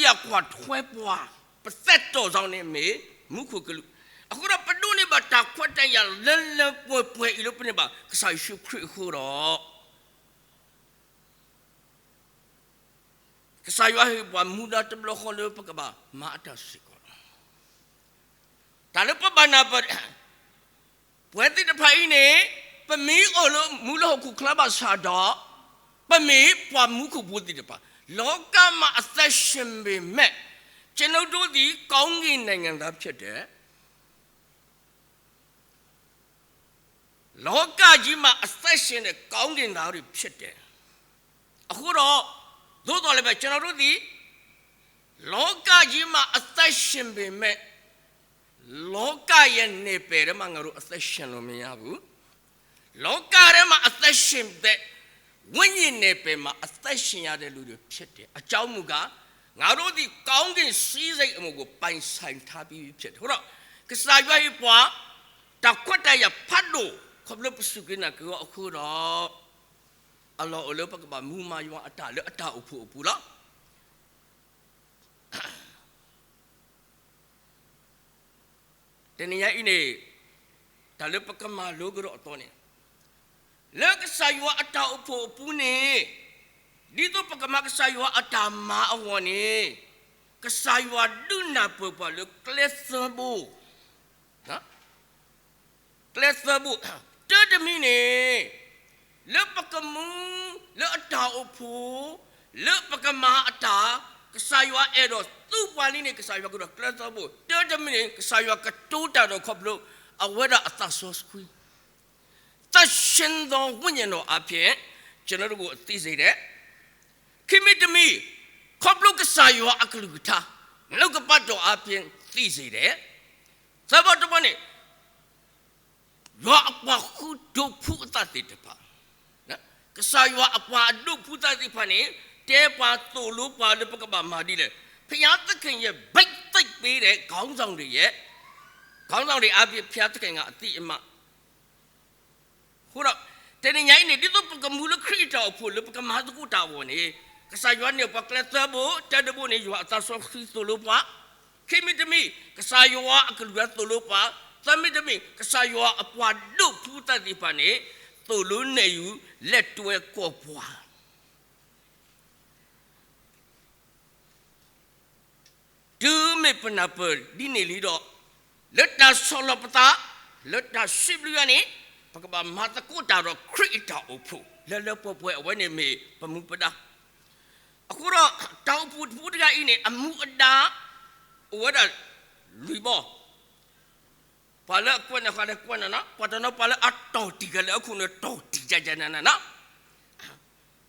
ပှၤကွၢ်ထွဲပှၤ, ပသက်တော်ဆောင်န့ၣ်မ့ၢ်မူခိၣ်ကလူး. အဃိဒီးပဒိးန့ၢ်ဘၣ်တၢ်ခွဲးတၢ်ယာ်လၢလၢပှဲၤပှဲၤအံၤလၢပန့ၢ်ဘၣ်ကစၢ်ယ့ၣ်ၡူးခရံာ်အဃိဒီး ကစၢ်ယွၤဟ့ၣ်ပှၤမူဒါတဘျီဃီလၢပကဘၣ်မၤအတၢ်စ့ၢ်ကီးလီၤ. တၢ်လၢပဘၣ်နၢ်ပၢၢ် ပဝဲသ့ၣ်တဖၣ်အံၤန့ၣ် ပမ့ၢ်အိၣ်လၢမူလၢဟီၣ်ခိၣ်ချၢဘၣ်ဆၣ်ဒီး ပမ့ၢ်ပှၤမူခိၣ်ဖိသ့ၣ်တဖၣ်, လောကမှာအသက်ရှင်ပေမဲ့ ကျွန်ုပ်တို့သည်ကောင်းကင်နိုင်ငံသားဖြစ်တယ်. လောကကြီးမှာအသက်ရှင်တဲ့ကောင်းကင်သားတွေဖြစ်တယ်. အဃိတော့ သို့သော်လည်းပဲ ကျွန်တော်တို့သည် လောကကြီးမှာအသက်ရှင်ပေမဲ့ လောကရဲ့နယ်ပယ်ထဲမှာ ငါတို့အသက်ရှင်လို့မရဘူး. လောကထဲမှာအသက်ရှင်တဲ့ ဝိညာဉ်နယ်ပယ်မှာအသက်ရှင်ရတဲ့လူတွေဖြစ်တယ်. အကြောင်းမူကား ငါတို့သည်ကောင်းကင်စည်းစိမ်အမှုကို ပိုင်ဆိုင်ထားပြီးဖြစ်တယ်. အဃိဒီး ကစၢ်ယွၤဟ့ၣ်ပှၤ တၢ်ခွဲးတၢ်ယာ်ဖးဒိၣ် ခီဖျိပစူၢ်က့ၤနာ်က့ၤအီၤအဃိဒီး အလီၢ်အိၣ်လၢပကဘၣ်မူမၤယွၤအတၢ်လၢအတၢ်အိၣ်ဖှိၣ်အပူၤလီၤ. တနံၤညါအံၤန့ၣ် တၢ်လၢပကမၤလိကဒီးအသီန့ၣ် လၢကစၢ်ယွၤအတၢ်အိၣ်ဖှိၣ်အပူၤန့ၣ် ဒ်သိးပကမၤကစၢ်ယွၤအတၢ်မၤအဂီၢ်န့ၣ် ကစၢ်ယွၤဒုးနၢ်ပၢၢ်ပှၤလၢကျဲသၢဘိ ကျဲသၢဘိ, တၢတမံၤန့ၣ် လၢပကမူ လၢအတၢ်အိၣ်ဖှိၣ် လၢပကမၤအတၢ် ကစၢ်ယွၤအဲၣ်ဒိးသူပှၤလံန့ၣ် ကစၢ်ယွၤကဒီးကျဲသၢဘိ, တၢတမံၤန့ၣ် ကစၢ်ယွၤကတိၤတၢ်ဒီးခီဖျိ အဝဲဒၣ်အသးစီဆှံ သန့်ရှင်းသောဝိညာဉ်တော်အားဖြင့် ကျွန်တော်တို့ကို အသီးစေတယ်. ခံမံၤတမံၤ ခီဖျိကစၢ်ယွၤအကလုၢ်ကထါ နှုတ်ကပတ်တော်အားဖြင့် သီးစေတယ်. သၢဘီတဘီန့ၣ် ယွၤအပှၤဃုာ်ဒိးဖုအသးသ့ၣ်တဖၣ်, ကစၢ်ယွၤအပှၤအဒိးဖုသးသ့ၣ်တဖၣ်န့ၣ် တဲပှၤသိၣ်လိပှၤလၢပကဘၣ်မၤဒ်လဲၣ်. ဘုရားသခင်ရဲ့ ဘိသိက်ပေးတဲ့ ခေါင်းဆောင်တွေရဲ့ ခေါင်းဆောင်တွေအားဖြင့် ဘုရားသခင်က အသိအမှတ် အဃိဒီး တနံၤညါအံၤန့ၣ် ဒ်သိးပကမူလၢခရံာ်အတၢ်အိၣ်ဖှိၣ်လၢပကမၤသကိးတၢ်အဂီၢ်န့ၣ် ကစၢ်ယွၤန့ၢ်ပှၤကျဲသၢဘိ, တၢတဘိန့ၣ် ယွၤအသးစီဆှံသိၣ်လိပှၤ, ခံမံၤတမံၤ ကစၢ်ယွၤအကလုၢ်ကထါသိၣ်လိပှၤ, သၢမံၤတမံၤ ကစၢ်ယွၤအပှၤဒိးဖုသးသ့ၣ်တဖၣ်န့ၣ် သိၣ်လိနဲၣ်ယူၤ လက်တွဲ ကိးပှၤ တုၤမ့ၢ်ပနၢ်ပၢၢ်ဒ်န့ၣ်လံဒီး လၢတၢ်ဆီၣ်လီၤပသး လၢတၢ်စံးဘျုးယွၤန့ၣ် ပကဘၣ်မၤသကိးတၢ်ဒီးခရံာ်အတၢ်အိၣ်ဖှိၣ် လၢလၢပှဲၤပှဲၤ အဝဲန့ၣ်မ့ၢ်ပမူပဒါ. အဃိဒီး တၢ်အိၣ်ဖှိၣ်တဖုတဂၤအံၤန့ၣ် အမူအဒါ အိၣ်ဝဲဒၣ်လွံၢ်ဘီ ပှၤလၢအကွဲးန့ၣ်ဃီဒီးကွဲးန့ၣ်နီၤ, ပှၤတနီၤပှၤလၢအတီၢ်တံၢ်ကလဲာ်အခိၣ်န့ၣ် တီၢ်တံၢ်ယၤယၤနးနးနီၤ.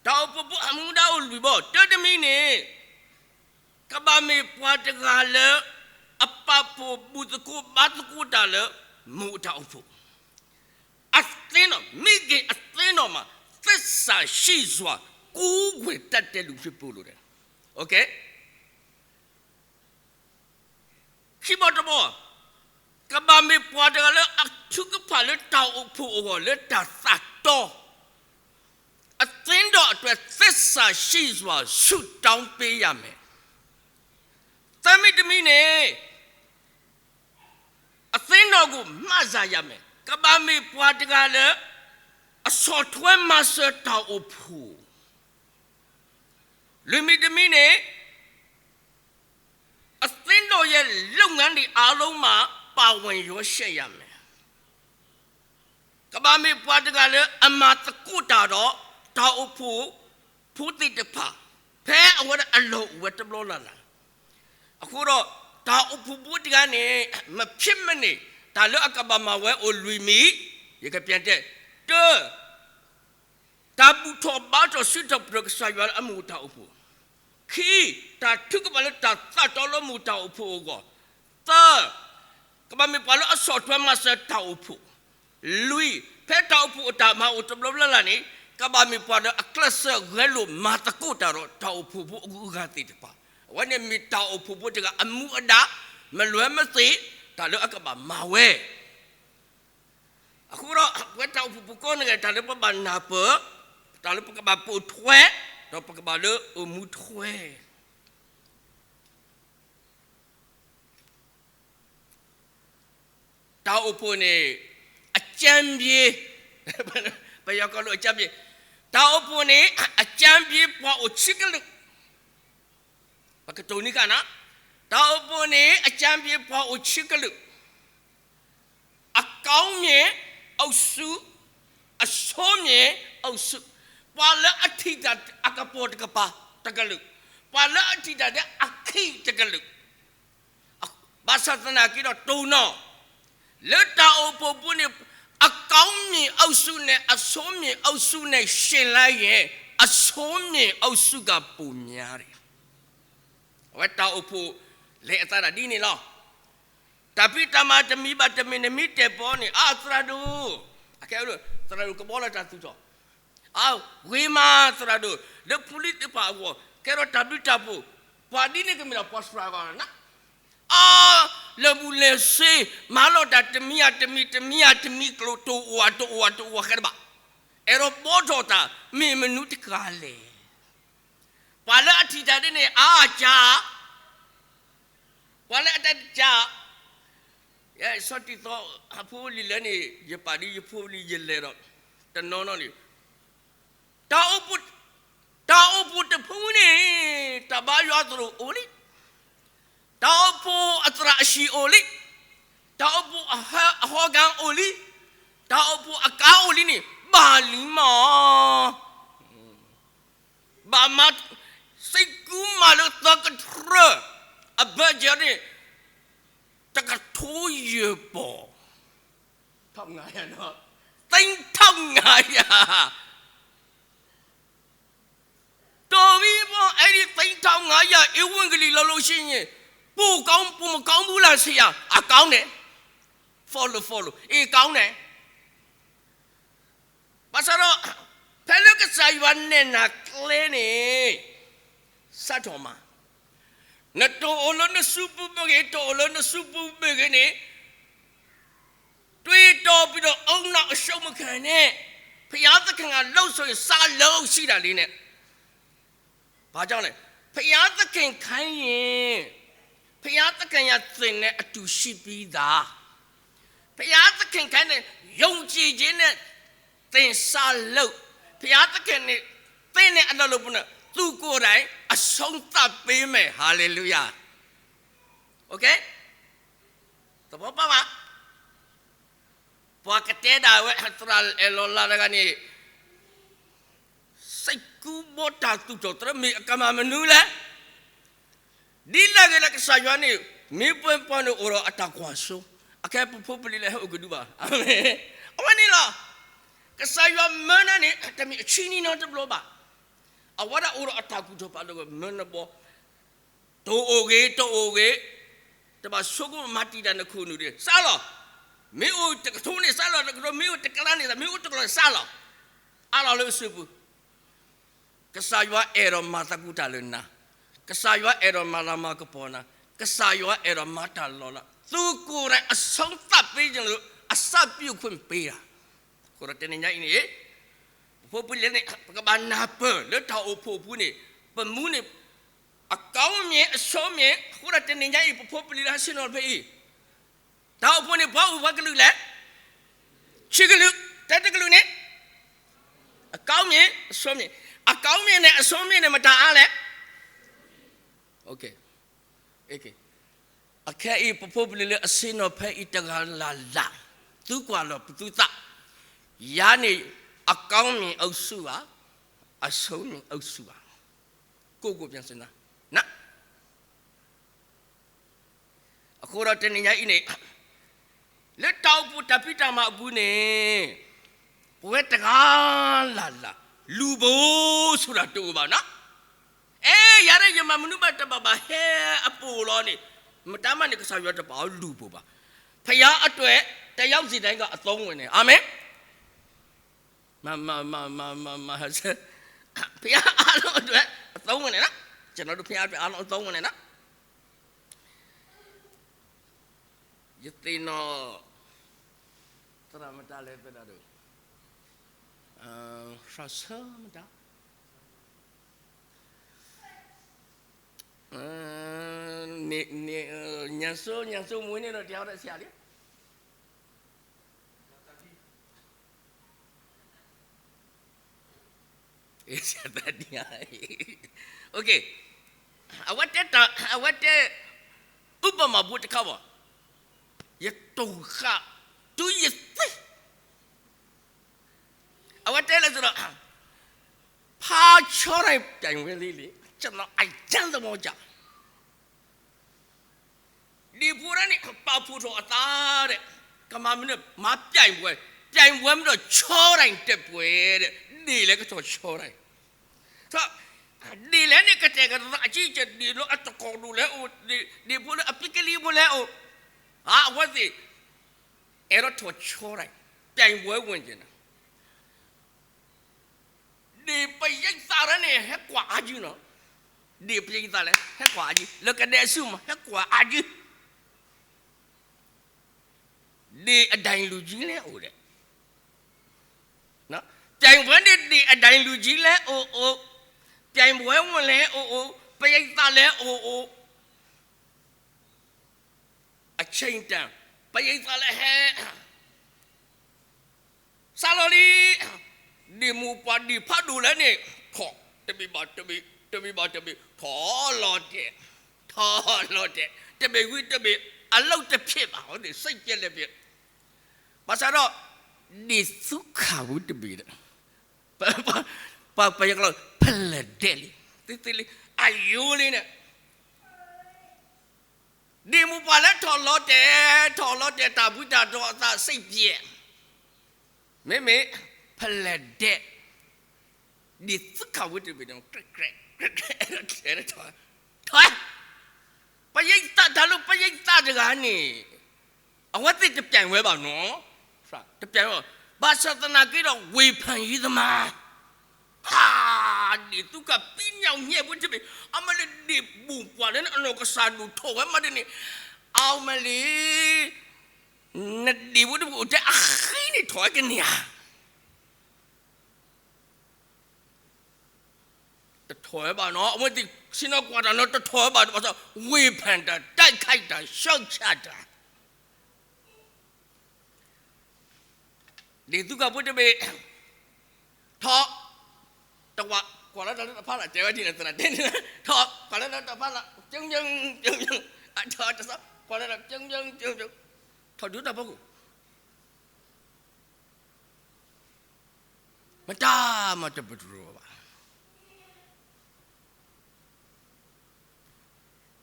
တၢ်အိၣ်ဖှိၣ်ဖိအမူဒါအိၣ်လွံၢ်ဘီ, တၢတမံၤန့ၣ် ကဘၣ်မ့ၢ်ပှၤတဂၤလၢ အပာ်ဖှိၣ်ဘူၣ်သကိးဘါသကိးတၢ်လၢ မိၢ်အတၢ်အိၣ်ဖှိၣ်, အသ့ၣ်နီၣ် မိခင်အသ့ၣ်နီၣ်မှာ သစ္စာရှိစွာ ကိုးကွယ်တတ်တဲ့လူဖြစ်ဖို့လိုတယ်. ခံဘီတဘီ, ကဘၣ်မ့ၢ်ပှၤတဂၤလၢအထုကဖၣ်လၢတၢ်အိၣ်ဖှိၣ်အဂီၢ်လၢတၢ်သးတီ, အသ့ၣ်နီၣ်အတြဲၤ သစ္စာရှိစွာ ဆုတောင်းပေးရမယ်. သၢမံၤတမံၤန့ၣ် အသ့ၣ်နီၣ်ကို မစၢ်ယၤမဲာ်, ကဘၣ်မ့ၢ်ပှၤတဂၤလၢ အဆီၣ်ထွဲမၤစၢၤတၢ်အိၣ်ဖှိၣ်, လွံၢ်မံၤတမံၤန့ၣ် အသ့ၣ်နီၣ်ယဲ လုပ်ငန်းတွေအားလုံးမှာ ပါဝင်ရွေးချယ်ရမယ်. ကဘၣ်မ့ၢ်ပှၤတဂၤလၢအမၤသကိးတၢ်ဒီး တၢ်အိၣ်ဖှိၣ်ဖိသ့ၣ်တဖၣ်, ဖဲအဝဲဒၣ်အလီၢ်အိၣ်ဝဲတဘျီလၢ်လၢ်, အဃိဒီး တၢ်အိၣ်ဖှိၣ်ဖိတဂၤန့ၣ် မဖြစ်မနေ တၢ်လၢအကဘၣ်မၤဝဲအိၣ်လွံၢ်မံၤ, ယကပြန်တ့ၢ်, တၢ တၢ်ဘူၣ်ထီၣ်ဘါထီၣ်စံးထီၣ်ပတြၢၤကစၢ်ယွၤလၢအမူးအတၢ်အိၣ်ဖှိၣ်, ခံ, တၢ်ထုကဖၣ်လၢတၢ်သးတီလၢမူးတၢ်အိၣ်ဖှိၣ်အဂီၢ်, သၢ, ကဘၣ်မ့ၢ်ပှၤလၢအဆီၣ်ထွဲမၤစၢၤတၢ်အိၣ်ဖှိၣ်, လွံၢ်, ဖဲတၢ်အိၣ်ဖှိၣ်အတၢ်မၤအိၣ်တဘျီဘျီလၢ်လၢ်န့ၣ် ကဘၣ်မ့ၢ်ပှၤလၢအကျဲးစၢးဂဲၤလိာ်မၤသကိးတၢ်ဒီးတၢ်အိၣ်ဖှိၣ်ဖိအဂုၤအဂၤသ့ၣ်တဖၣ်, အဝဲန့ၣ်မ့ၢ်တၢ်အိၣ်ဖှိၣ်ဖိတဂၤအမူအဒါ, မလွဲမသွေ တၢ်လၢအကဘၣ်မၤဝဲ အဃိဒီး ပဝဲတၢ်အိၣ်ဖှိၣ်ဖိကိးဂၤဒဲး တၢ်လၢပဘၣ်နၢ်ပၢၢ်, တၢ်လၢပကဘၣ်ပိာ်ထွဲ, ဒီးပကဘၣ်လၢအိၣ်မူထွဲ. အအိၣ်ဖှိၣ်န့ၣ် အကြမ်းဖျဉ်း, ပယီၤကိးလၢအကြမ်းဖျဉ်း, တၢ်အိၣ်ဖှိၣ်န့ၣ် အကြမ်းဖျဉ်းပှၤအိၣ်ဆံကလုာ်, ပကတိၤန့ၢ်ကနၤ, တၢ်အိၣ်ဖှိၣ်န့ၣ် အကြမ်းဖျဉ်းပှၤအိၣ်ဆံကလုာ်, အကောင်းမြင်အုပ်စု, အဆိုးမြင်အုပ်စု, ပှၤလၢအထံၣ်တၢ်အကပိာ်တကပၤတကလုာ်, ပှၤလၢအထံၣ်တၢ်လၢအခံတကလုာ်, ဘၣ်ဆၣ်သနာ်က့ဒီးတိၢ်နီၣ် လၢတၢ်အိၣ်ဖှိၣ်ပူၤန့ၣ် အကောင်းမြင်အုပ်စုနဲ့ အဆိုးမြင်အုပ်စုနဲ့ယှဉ်လိုက်ရင် အဆိုးမြင်အုပ်စုကပိုများတယ်. အဝဲတၢ်အိၣ်ဖှိၣ်လဲၤအသးဒ်န့ၣ်လီၤ. တၢ်ဖံးတၢ်မၤတမံၤဘၣ်တမံၤ နမ့ၢ်တဲပီန့ၣ် အါ သရၣ်ဒိၣ်, အခဲအံၤ သရၣ်ဒိၣ်ကဘီလီၤတၢ်သူၣ်ထီၣ်, အါ ဂ့ၤမးသရၣ်ဒိၣ်, လၢဖိလံၤသ့ၣ်တဖၣ်အဂီၢ် ကဲထီၣ်တၢ်ဘျုးတၢ်ဖှိၣ်, ပှၤဒ်န့ၣ်ကမ့ၢ်ဒၣ်ပှၤစှၤဂၤနၤ, အါ လဲၤဘူးလဲၤဆ့ မၤလီၤတၢ်တမံၤဧါတမံၤ တမံၤဧါတမံၤ ကျိၤတအိၣ်ဧါတအိၣ်ဧါတအိၣ်ဧါဃဲတဘၣ်, အဲၣ်ဒိးဘှီထီၣ်တၢ် မ့ၢ်မနုၤတဂၤလဲၣ်. ပှၤလၢအထံၣ်တၢ်ဒ်န့ၣ် အါကၢ်, ပှၤလၢအတၢ်ကၢ်, ယဲ ဆီၣ်တံၢ်သီ အဖိလံၤလၢန့ၣ် ယပာ်ဒ်ယဖိလံၤယလဲၤဒီး တနီၤနီၤန့ၣ် တၢ်အိၣ်ဖှိၣ်, တၢ်အိၣ်ဖှိၣ်တဖုန့ၣ် တၢ်ဘါယွၤသရိာ်အိၣ်လံ, တၢ်အိၣ်ဖှိၣ်အသရၣ်အဟံၣ်အိၣ်လံ, တၢ်အိၣ်ဖှိၣ်အဟီကၤအိၣ်လံ, တၢ်အိၣ်ဖှိၣ်အကါအိၣ်လံန့ၣ် ဘၣ်လံမး ဘၣ်မၤ, စံးကူမၤလၢသီကတြၢၢ် အဘၢၣ်စၢၤန့ၣ် တကထိယဲၢ်ပီၢ်, ထီၣ်ငါယၤနီၤ, သ့ထီၣ်ငါယၤ, တဘျီဘျီ အဲဒီသ့ထီၣ်ငါယၤ ဧဝံဂေလိ လီၤလီၤဆ့ဆ့ ပိုကောင်း ပိုမကောင်းဘူးလားဆရာ, အကောင်းတယ်, follow follow, အကောင်းတယ်. ဘၣ်ဆၣ်ဒီး ဖဲလၢကစၢ်ယွၤနဲၣ်နၤကျဲန့ၣ် စးထီၣ်မၤ, နတအိၣ်လၢနစုပူၤမ့ၢ်ဂ့ၤ တအိၣ်လၢနစုပူၤမ့ၢ်ဂ့ၤန့ၣ် တွေးတောပြီးတော့ ဦးနှောက်အရှုံးမခံနဲ့, ဘုရားသခင်ကလုပ်ဆိုရင် စလုပ်ရှိတာလေးနဲ့, ဘာကြောင့်လဲ, ဘုရားသခင်ခိုင်းရင် ဘုရားသခင်ကသင်နဲ့အတူရှိပြီးသား, ဘုရားသခင်ခိုင်းတယ်, ယုံကြည်ခြင်းနဲ့သင်စလုပ်, ဘုရားသခင်နဲ့သင်နဲ့အလုပ်လုပ်ဖို့နဲ့ သူကိုယ်တိုင်အဆုံးသတ်ပေးမယ်, ဟာလေလုယာ, okay, သဘောပေါက်ပါ, ပှၤကတဲဒၣ်ဝဲ သရၣ်အဲၣ်လီၤလးတဂၤန့ၣ် စံးကူဘီတၢ်သူၣ်ထီၣ်သရၢ မ့ၢ်အကမၣ်မနုၤလဲၣ်, ဒ်လဲၣ်ဂ့ၤလၢကစၢ်ယွၤန့ၣ် မ့ၢ်ပှဲၤပှဲၤန့ၣ်အိၣ်ဒီးအတၢ်ကွၢ်စိ, အခဲပဖိပလံၤလၢဟဲအိၣ်ကဒုဘၣ်, အဝဲန့ၣ်လီၤ, ကစၢ်ယွၤမၢနၤန့ၣ် တမ့ၢ်အဆံနံၤနီတဘျီဘၣ်, အဝဲဒၣ်အိၣ်ဒီးအတၢ်ကူၣ်ထီၣ်ဖးဒိၣ်မၢနဘီ တအိၣ်ဂ့ၤ တအိၣ်ဂ့ၤ, တဘၣ်ဆိကမိၣ်မၤတံာ်တာ်နခိၣ်နူာ်ဒီး စးလီၤ, မ့ၢ်အိၣ်တကထိန့ၣ် စးလီၤတကထိ, မ့ၢ်အိၣ်တကလးန့ၣ် မ့ၢ်အိၣ်တကလး စးလီၤ, အးလီၤလၢအစုပူၤ, ကစၢ်ယွၤအဲၣ်ဒိးမၤသးကူတၢ်လၢနၤ, ကစၢ်ယွၤအဲၣ်ဒိးမၤလၤမၤကပီၤနၤ, ကစၢ်ယွၤအဲၣ်ဒိးမၤတၢ်လီၤလး, သူကိုယ်တိုင်အဆုံးသတ်ပေးခြင်းလို့ အစပြုခွင့်ပေးတာ, အဃိဒီးတနံၤညါအံၤန့ၣ် ပဖိပလံၤန့ၣ် ပကဘၣ်နၢ်ပၢၢ်လၢတၢ်အိၣ်ဖှိၣ်ပူၤန့ၣ် ပမူန့ၣ် အကောင်းမြင်အဆိုးမြင်, အဃိဒီးတနံၤညါအံၤ ပဖိပလံၤလၢဟဲဆ့ၣ်နီၤဖဲအံၤ, တၢ်အိၣ်ဖှိၣ်န့ၣ် ပှၤအိၣ်ပှၤကလုာ်လဲၣ်, ဆံကလုာ်, တဲတကလုာ်န့ၣ်, အကောင်းမြင်အဆိုးမြင်, အကောင်းမြင်နဲ့အဆိုးမြင်န့ၣ် မတၤအါလဲၣ်, အခဲအံၤ ပဖိပလံၤလၢအဆ့ၣ်နီၤဖဲအံၤတဂၤလၢ်လၢ်, သုကွၢ်လီၤပသုသး, ယၤန့ၣ် အကောင်းမြင်အုပ်စုဧါ, အဆိုးမြင်အုပ်စုဧါ, ကိုယ့်ကိုယ်ပြန်စဉ်းစား, အဃိဒီးတနံၤညါအံၤန့ၣ် လၢတၢ်အိၣ်ဖှိၣ်တၢ်ဖံးတၢ်မၤအပူၤန့ၣ် ပဝဲတဂၤလၢ်လၢ် လူၤပိာ်ဆိဒၣ်တအိၣ်ဘၣ်နီၤ, အဲ ယၤဒၣ်ယမၤမနုၤဘၣ်တဘၣ်ဘၣ် ဟဲအပိာ်လီၤန့ၣ်, မတၤမးန့ၣ် ကစၢ်ယွၤတပာ်အီၤလူၤပိာ်ဘၣ်, ဘုရားအတွက် တစ်ယောက်စီတိုင်းက အသုံးဝင်တယ်, အာမင်, မမမမမမ ဘုရားအားလုံးအတွက် အသုံးဝင်တယ်နော်, ကျွန်တော်တို့ ဘုရားအတွက် အားလုံး အသုံးဝင်တယ်နော်, ယသ့ၣ်နီၣ် သရၣ်မတၤလဲၣ် သရၣ်ဒိၣ်, သရၣ်ဆၢမတၤ, ညံၣ်စိ ညံၣ်စိ မွေးနေ့တော့ တရားဟောတဲ့ဆရာလေ, သးဒ်အံၤ, အဝဲတဲ, အဝဲတဲ, ဥပမာဘိတခါဘၣ်, ယတိၤဃာ်တုၤယသံ, အဝဲတဲလၢဒီး, ဖးဆီတၢ်ပြိုင်ပွဲလေးလေ, ကျွန်တော်အရမ်းသဘောကျ, ဒ့ၣ်ဖိတဂၤန့ၣ် ပာ်ဖှိၣ်ထီၣ်အသးဒီး, ကမၤမနုၤ, မၤပြိုင်ပွဲ, ပြိုင်ပွဲမ့ၢ်ဒီးဆီတၢ်ပြိုင်ပွဲဒီး, ဒ့ၣ်လဲၤကထီၣ်ဆီတၢ်, ဒ့ၣ်လဲၤန့ၣ်ကတဲာ်ကတီၤသးအကံကဲ, ဒ့ၣ်လၢအတကိးဒိၣ်လဲၣ်အိၣ်, ဒ့ၣ်ဖိလၢအပံကလံၤဖိလဲၣ်အိၣ်, အဝဲသ့ၣ် အဲၣ်ဒိးထီၣ်ဆီတၢ်, ပြိုင်ပွဲဝင်ချင်တာ, ဒ့ၣ်ပရိသတ်တဂၤန့ၣ် ဟဲကွၢ်အါကံနီၤ, ဒ့ၣ်ပရိသတ်လဲၣ် ဟဲကွၢ်အါကံ, လၢကဒဲအစုမး ဟဲကွၢ်အါကံ, ဒ့ၣ်အဒိုင်လူကြီးလဲၣ်အိၣ်ဒီး, ပြိုင်ပွဲန့ၣ် ဒ့ၣ်အဒိုင်လူကြီးလဲၣ်အိၣ်အိၣ်, ပြိုင်ပွဲဝင်လဲၣ်အိၣ်အိၣ်, ပရိသတ်လဲၣ်အိၣ်အိၣ်, အချိန်တန်, ပရိသတ်လဲၣ်ဟဲ စးလီၤလံ, ဒ့ၣ်မိၢ်ပှၢ်ဒ့ၣ်ဖးဒိၣ်လဲၣ်န့ၣ်, ထီၣ်, တဘ့ၣ်ဘၣ်တဘ့ၣ်, တဘ့ၣ်ဘၣ်တဘ့ၣ်, ထီၣ်လီၤတဲာ်, ထီၣ်လီၤတဲာ်, တဘ့ၣ်ဝံၤတဘ့ၣ်, အလုပ်တဖြစ်ဘၣ်, အဝဲသ့ၣ်စိတ်ပျက်လက်ပျက်, ဘၣ်ဆၣ်ဒီး, ဒ့ၣ်သူခၣ်ဝံၤတဘ့ၣ်ဒီး, ပယကလီၤ ဖဲလဲၣ်ဒဲးလံ, သ့သ့လံ, အယိလံန့ၣ် ဒ့ၣ်မိၢ်ပှၢ်လဲၤထီၣ်လီၤတဲာ်, ထီၣ်လီၤတဲာ်တၢ်ဘှံးတၢ်တီၤအသး စိတ်ပျက်, မ့မ့ၢ် ဖဲလဲၣ်ဒဲး, ဒ့ၣ်သူခၣ်ဝံၤတဘ့ၣ်ဒီး ကြဲးကြဲး, ထီၣ်, ပရိသတ်တၢ်လၢပရိသတ်တဂၤန့ၣ်, အဝဲသ့ၣ်တပြိုင်ပွဲဘၣ်နီၤ, တပြိုင်ပွဲ, ဘၣ်ဆၣ်သနာ်က့ဒီး ဝေဖန်ရေးသမား ဟး, ဒ့ၣ်သူခၣ်ပံညၣ်ညဲၣ်ဖိတဘ့ၣ်, အမ့ၢ်လၢဒ့ၣ်မိၢ်ပှၢ်လၢအနီၢ်ကစၢ်ဒိၣ်ထီၣ်ဝဲမးဒ်န့ၣ်, အမ့ၢ်လၢ နဒ့ၣ်ဖိတဘ့ၣ်အိၣ်ထဲအဃံန့ၣ်ထီၣ်ဝဲကန့ၢ်ဧါ, တထီၣ်ဝဲဘၣ်နီၤ, အဝဲသ့ၣ်ဆ့ၣ်နီၤကွၢ်တၢ်နီၤ တထီၣ်ဝဲဘၣ်, ဘၣ်ဆၣ် ဝေဖန်တာ တိုက်ခိုက်တာ ရှုတ်ချတာ ဒ့ၣ်သူခၣ်ဖိတဘ့ၣ်, ထီၣ်, တဝး, ကွၢ်လၢတၢ်လၢတၢ်ဖးလၢ် တဲဝဲဒ်န့ၣ်သနာ်တဲန့ၣ်, ထီၣ်, ကွၢ်လၢတၢ်လၢတၢ်ဖးလၢ် ကၠိကၠိကၠိကၠိ, အထီၣ်တသီ, ကွၢ်လၢတၢ်ကၠိကၠိကၠိကၠိ, ထီၣ်ဒုးတၢ်ဖီခိၣ်, မတၤမၤတပတြၢၤဘၣ်.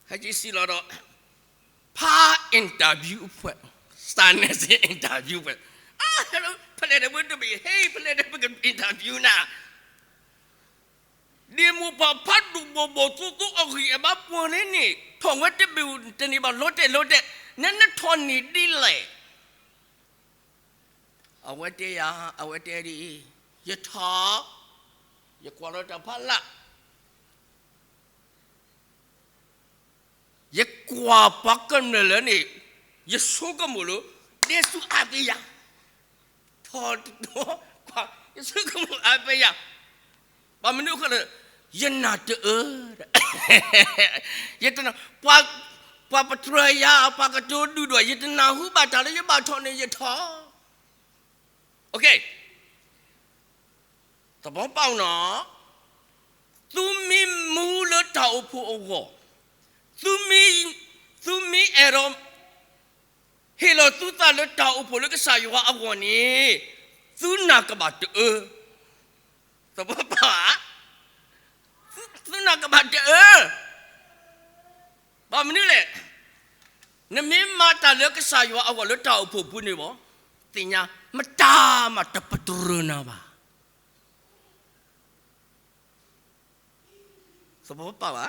ဟဲက့ၤစံးလီၤဒီး, ဖး interview အဖွဲ့, စးန့ၣ်စ့ interview အဖွဲ့, ဖဲလဲၣ်ဒီးပတဘ့ၣ်, ဟဲ ဖဲလဲၣ်ဒီးပက interview နၤ, ဒ့ၣ်မိၢ်ပှၢ်ဖးဒိၣ်ဘီၣ်ဘီၣ်သိသိအဂံၢ်အဘါပှီၢ်န့ၣ်န့ၣ် ထီၣ်ဝဲတဘ့ၣ်တန့ၢ်ဘၣ် လီၤတဲာ်လီၤတဲာ်, နနထီၣ်န့ၢ်ဒ်လဲၣ်. အဝဲတဲယၤ, အဝဲတဲဒ်အံၤ, ယထီၣ်, ယကွၢ်လၢတၢ်ဖးလၢ်, ယကွၢ်ပှၤကမျၢၢ်လၢန့ၣ်, ယဆိကမိၣ်လၢ ဒဲဆူအါဘ့ယၤ, ထီၣ်တတီၤ, ကွၢ်, ယဆိကမိၣ်အါဘ့ယၤ, ဘၣ်မနုၤအဃိလဲၣ်, ယနၢ်တအၢ, ယတနၢ်, ပှၤ, ပှၤပတြၢၤယၤ, ပှၤကတိၤဒုၣ်ဒွဲၣ်, ယတနၢ်ဟူဘၣ်တၢ်လၢယဘၣ်ထီၣ်န့ၣ် ယထီၣ်. သဘောပေါက်နော်, သုမ့ၢ်မူလၢတၢ်အိၣ်ဖှိၣ်အဂီၢ်, သုမ့ၢ်, သုမ့ၢ်အဲၣ်ဒိး ဟ့ၣ်လီၤသုသးလၢတၢ်အိၣ်ဖှိၣ်လၢကစၢ်ယွၤအဂီၢ်န့ၣ်, သုနၢ်ကဘၣ်တအၢ, သဘောပေါက်ဧါ, သုနၢ်ကဘၣ်တအၢ, ဘၣ်မနုၤလဲၣ်, နမ့ၢ်မၤတၢ်လၢကစၢ်ယွၤအဂီၢ်လၢတၢ်အိၣ်ဖှိၣ်ပူၤန့ၣ်ဘၣ်, သ့ၣ်ညါ, မတၤမၤတပတြၢၤနၤဘၣ်. သဘောပေါက်ဧါ,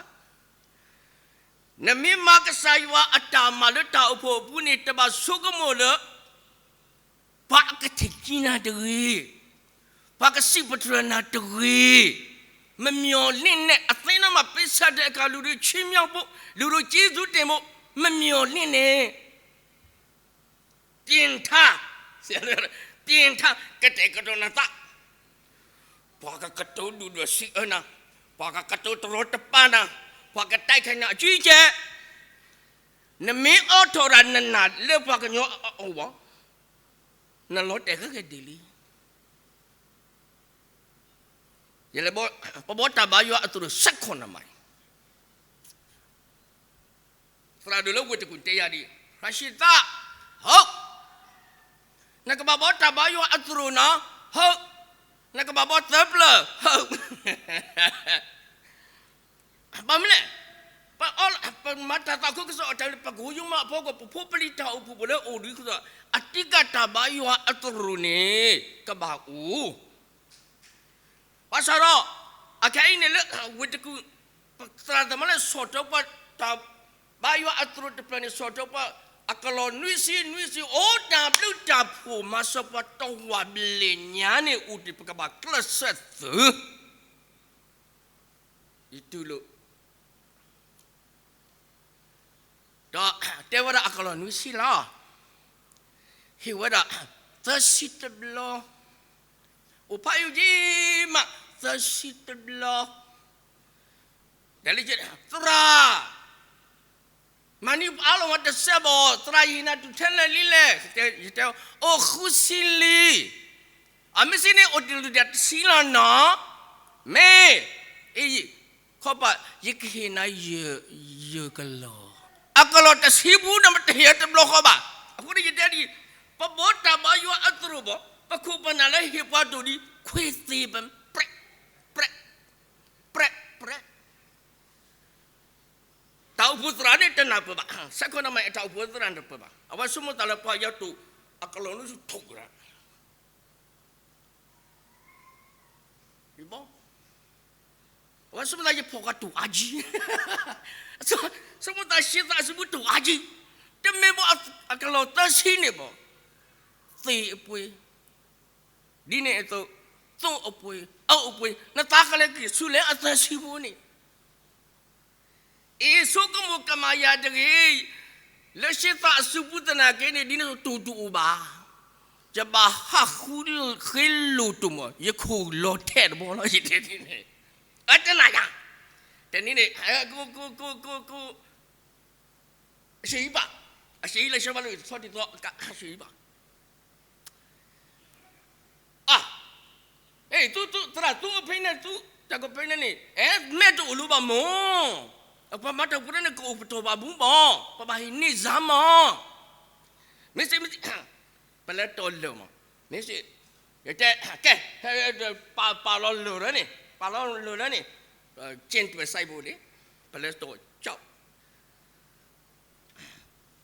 နမ့ၢ်မၤကစၢ်ယွၤအတၢ်မၤလၢတၢ်အိၣ်ဖှိၣ်အပူၤန့ၣ် တဘၣ်ဆိကမိၣ်လၢ ပှၤအကထံၣ်ကံနၤတဂ့ၤ, ပှၤကစံးပတြၢၤနၤတဂ့ၤ, မမျှော်လင့်နဲ့, အသ့ၣ်နီၣ်မး ပေးဆပ်တဲ့အခါ လူတွေချီးမြှောက်ဖို့, လူတွေကျေးဇူးတင်ဖို့, မမျှော်လင့်နဲ့, ပြင်ထား, ပြင်ထား, ကတဲာ်ကတီၤနသး, ပှၤကကတိၤဒုၣ်ဒွဲၣ်စံးအၢနၤ, ပှၤကကတိၤတရီတပါနၤ, ပှၤကတိုက်ခိုက်နၤအကြီးအကျယ်, နမ့ၢ်အိးထီၣ်ဒၣ်နနၢ်လၢပှၤကညီအအိၣ်ဘၣ်, နလီၤတဲာ်ဂ့ၤဂ့ၤဒ်လံ. ယလဲၤဘီ, ပဘီတၢ်ဘါယွၤအသရိာ် စဲခိၣ်နမၤအံၤ, သရၣ်ဒိၣ်လၢဝ့ၢ်တကူၣ်တဲယၤဒ်အံၤ, ရၤၡံသး, ဟုတ်, နကဘၣ်ဘီတၢ်ဘါယွၤအသရိာ်နီၤ, ဟုတ်, နကဘၣ်ဘီသၢပျၢၢ်, ဟုတ်. ဘၣ်မနုၤလဲၣ်, ပအီ, ပမၤတၢ်သးခုကစီၣ်အတၢ်လၢ ပကဟိယိမးအဖီခိၣ် ပဖိပလံၤတၢ်အိၣ်ဖှိၣ်ဖိလၢအိၣ်ဒံးအဃိဒီး အတံကၢ်တၢ်ဘါယွၤအသရိာ်န့ၣ် ကဘၣ်အိၣ် ဘၣ်ဆၣ်ဒီး အခဲအံၤန့ၣ်လၢ ဝ့ၢ်တကူၣ် သရၣ်သမါလၢဆီၣ်ထွဲပှၤတၢ်ဘါယွၤအသရိာ်တဖျၢၣ်န့ၣ် ဆီၣ်ထွဲပှၤ အကလီၢ်နွံဆံနွံဆံ အိၣ်တၢ်ဘျုးတၢ်ဖှိၣ်မၤစၢၤပှၤတဝာ်ဘျဲၣ်ညါန့ၣ် အိၣ်တ့ၢ် ပကဘၣ်ကျဲးစၢးသု ယတူၢ်လိာ် ဒီးတဲဝဲဒၣ်အကလီၢ်နွံဆံလီၤ, ဟ့ၣ်ဝဲဒၣ် သၢဆံတဘျီ, အိၣ်ဖးယံာ်က့ၤမး သၢဆံတဘျီ, ဒ်လဲၣ်, သရၣ်, မၤနံၤအါလီၤဝဲတစဲးဘၣ်, သရၣ်ယဟ့ၣ်နၤတူၢ်ထဲလဲၣ်လံလဲၣ်, ယတဲ, အိၣ်ဃုဆံလံ, အမ့ၢ်စံးန့ၣ် အိၣ်တ့ၢ်လၢဒၣ်တဆံလီၤနီၤ, မ့ၢ်, အ့ ခီပၤ ယကဟ့ၣ်နၤ ယကလီၢ်, အကလီၢ်တဆံပူၤဒီး မ့ၢ်တဟ့ၣ်တဘျီဃီဘၣ်, အဃိန့ၣ်ယတဲဒ်အံၤ, ပဘီတၢ်ဘါယွၤအသရိာ်ဘၣ်, ပခိၣ်ပနၢ်လၢဟ့ၣ်ပှၤဒိၣ်ဒံး ခွ့သ့ပ ပြဲး, ပြဲး, ပြဲး, ပြဲး, တၢ်အိၣ်ဖှိၣ်သရၣ်န့ၣ်တနၢ်ပၢၢ်ဘၣ်, စဲခိၣ်နမၤအံၤ တၢ်အိၣ်ဖှိၣ်သရၣ်န့ၣ်တပၢၢ်ဘၣ်, အဝဲဆိကမိၣ်သးလၢပှၤယၤတိၢ် အကလီၢ်နွံဆံထိၣ်ကရၢ အဝဲဆိကမိၣ်သးယဖီၣ်ဃာ်တိၢ်အါကံ, ဆိကမိၣ်သးရှဲသးအစုပူၤတိၢ်အါကံ, တမ့ၢ်ဘၣ်, အကလီၢ်သၢဆံန့ၣ်ဘၣ်, သ့ၣ်အပှ့ၤ, ဒ်န့ၣ်အသိး, သိၣ်အပှ့ၤ, အအပှ့ၤ, နသးကလဲၤက့ၤဆူလဲၣ်အသၢဆံပူၤန့ၣ် အ့ ဆိကမိၣ်ကမၤယၤတဂ့ၤ, လၢရှဲသးအစုပူၤသနာ်က့န့ၣ် ဒ်န့ၣ်တိၢ်တအိၣ်ဘၣ်, ယဘၣ်ဟးဃုဃ့လိၢ်တိၢ်မး ယခိၣ်လီၤထဲးတဘီလီၤ ယတဲဒ်န့ၣ်, အတနၤယၤ, တနံၤန့ၣ်, အရှေ့ဘၣ်, အရှေ့လၢရှဲဘၣ်လၢဆီတံၢ်သီအကါ အရှေ့ဘၣ် အ, သရၣ် သုအဖဲန့ၣ် သုတၢ်ကဖဲန့ၣ်န့ၣ် အဲ မဲာ်တအိၣ်လၢၤဘၣ်မၢ်, ပှၤမၤတၢ်ဖိတၢ်န့ၣ် ကအိၣ်ပတီၢ်ဘၣ်မူဘၣ်, ပဘၣ်ဟ့ၣ်န့ၢ်စၢ်မၢ်, မ့ၢ်စ့ၢ်မ့ၢ်စ့ၢ်, ပလဲၤတီၢ်လၢာ်မၢ်, မ့ၢ်စ့ၢ်, ယတဲ, ကဲ, ပာ်လီၤလၢာ်လၢန့ၣ်, ပာ်လီၤလၢာ်လၢန့ၣ်, က့ၣ်တွဲးစဲးဘိလံ, ပလဲၤတီၢ်ကၠီၣ်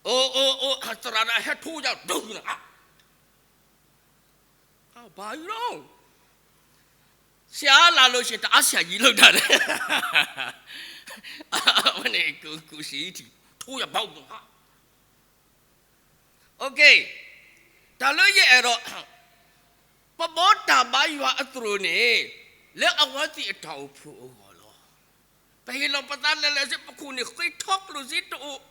အိၣ်အိၣ်အိၣ် သရၣ်ဒၣ်ဟဲထိယၤဒိၣ်နၤ, ဘၣ်အံၤလီၤ, ဆရာလာလို့ရှိရင် တအားဆရာကြီးလုပ်တာလေ, အဝဲန့ၣ် ကူစံထံ ထိယၤဘၣ်နၤ, တၢ်လၢယအဲၣ်ဒိး ပဘီတၢ်ဘါယွၤအသရိာ်န့ၣ် လၢအဝဲသ့ၣ်အတၢ်အိၣ်ဖှိၣ်အဂီၢ်လီၤ. ပဟ့ၣ်လီၤပသးလဲၤလဲၤစ့ၢ် ပခိၣ်န့ၣ်ဃ့ထီကျိၣ်စ့တအိၣ်,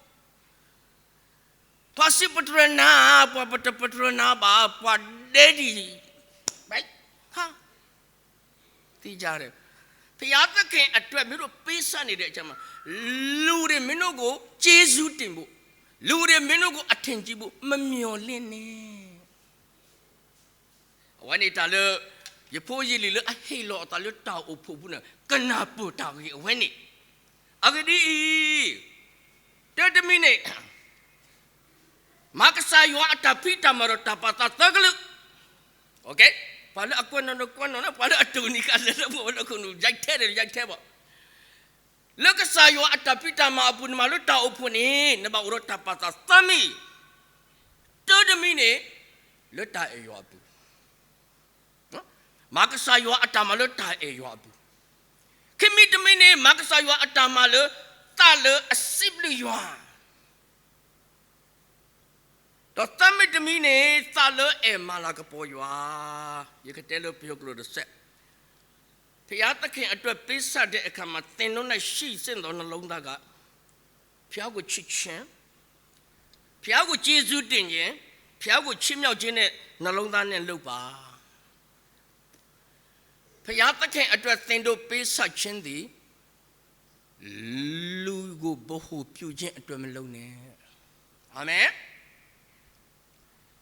ပှၤစံးပတြၢၤနၤ, ပှၤပတပတြၢၤနၤဘၣ်, ပှၤဒဲဒံၣ်, ဟါ, သ့ၣ်ညါဒီး, ဘုရားသခင်အတွက် မင်းတို့ပေးဆပ်နေတဲ့ အချိန်မှာ လူတွေ မင်းတို့ကို ကျေးဇူးတင်ဖို့, လူတွေ မင်းတို့ကို အထင်ကြီးဖို့ မမျှော်လင့်နဲ့. အဝဲန့ၣ်တၢ်လၢ ယဖိယလံၤလၢအဟ့ၣ်လီၤအသးလၢတၢ်အိၣ်ဖှိၣ်ပူၤန့ၣ် ကနၢ်ပၢၢ်တၢ်ဂ့ၢ်အဝဲန့ၣ်, အဂ့ၢ်ဒ်အံၤ, တၢတမံၤန့ၣ် မၤကစၢ်ယွၤအတၢ်ဖံးတၢ်မၤဒီးတၢ်ပာ်သးသၢကလုာ်, ပှၤလၢအကွဲးနီၣ်န့ၣ်ကွဲးနီၣ်န့ၣ်, ပှၤလၢအတိၢ်နီၣ်ကလဲၤလၢပှၤလၢအခိၣ်နူာ် ယဲၢ်ထဲန့ၣ် ယဲၢ်ထဲဘၣ်. လၢကစၢ်ယွၤအတၢ်ဖံးတၢ်မၤအပူၤ နမၤလၢတၢ်အိၣ်ဖှိၣ်န့ၣ် နဘၣ်အိၣ်ဒီးတၢ်ပာ်သးသၢမံၤ, တၢတမံၤန့ၣ် လၢတၢ်အဲၣ်ယွၤအပူၤ, မၤကစၢ်ယွၤအတၢ်မၤလၢတၢ်အဲၣ်ယွၤအပူၤ, ခံမံၤတမံၤန့ၣ် မၤကစၢ်ယွၤအတၢ်မၤလၢသးလၢအစံးဘျုးယွၤ ဒီးသၢမံၤတမံၤန့ၣ် သးလၢအဲၣ်မၤလၤကပီၤယွၤ, ယကတဲလၢပယီၤကျိာ်တစဲး, ဘုရားသခင်အတွက် ပေးဆပ်တဲ့အခါမှာ သင်တို့၌ရှိသင့်သော နှလုံးသားက ဘုရားကိုချစ်ခြင်း, ဘုရားကိုကျေးဇူးတင်ခြင်း, ဘုရားကိုချီးမြှောက်ခြင်းနဲ့ နှလုံးသားနဲ့လုပ်ပါ. ဘုရားသခင်အတွက် သင်တို့ပေးဆပ်ခြင်းသည် လူကိုဗဟိုပြုခြင်းအတွက်မလုပ်နဲ့. အာမင်.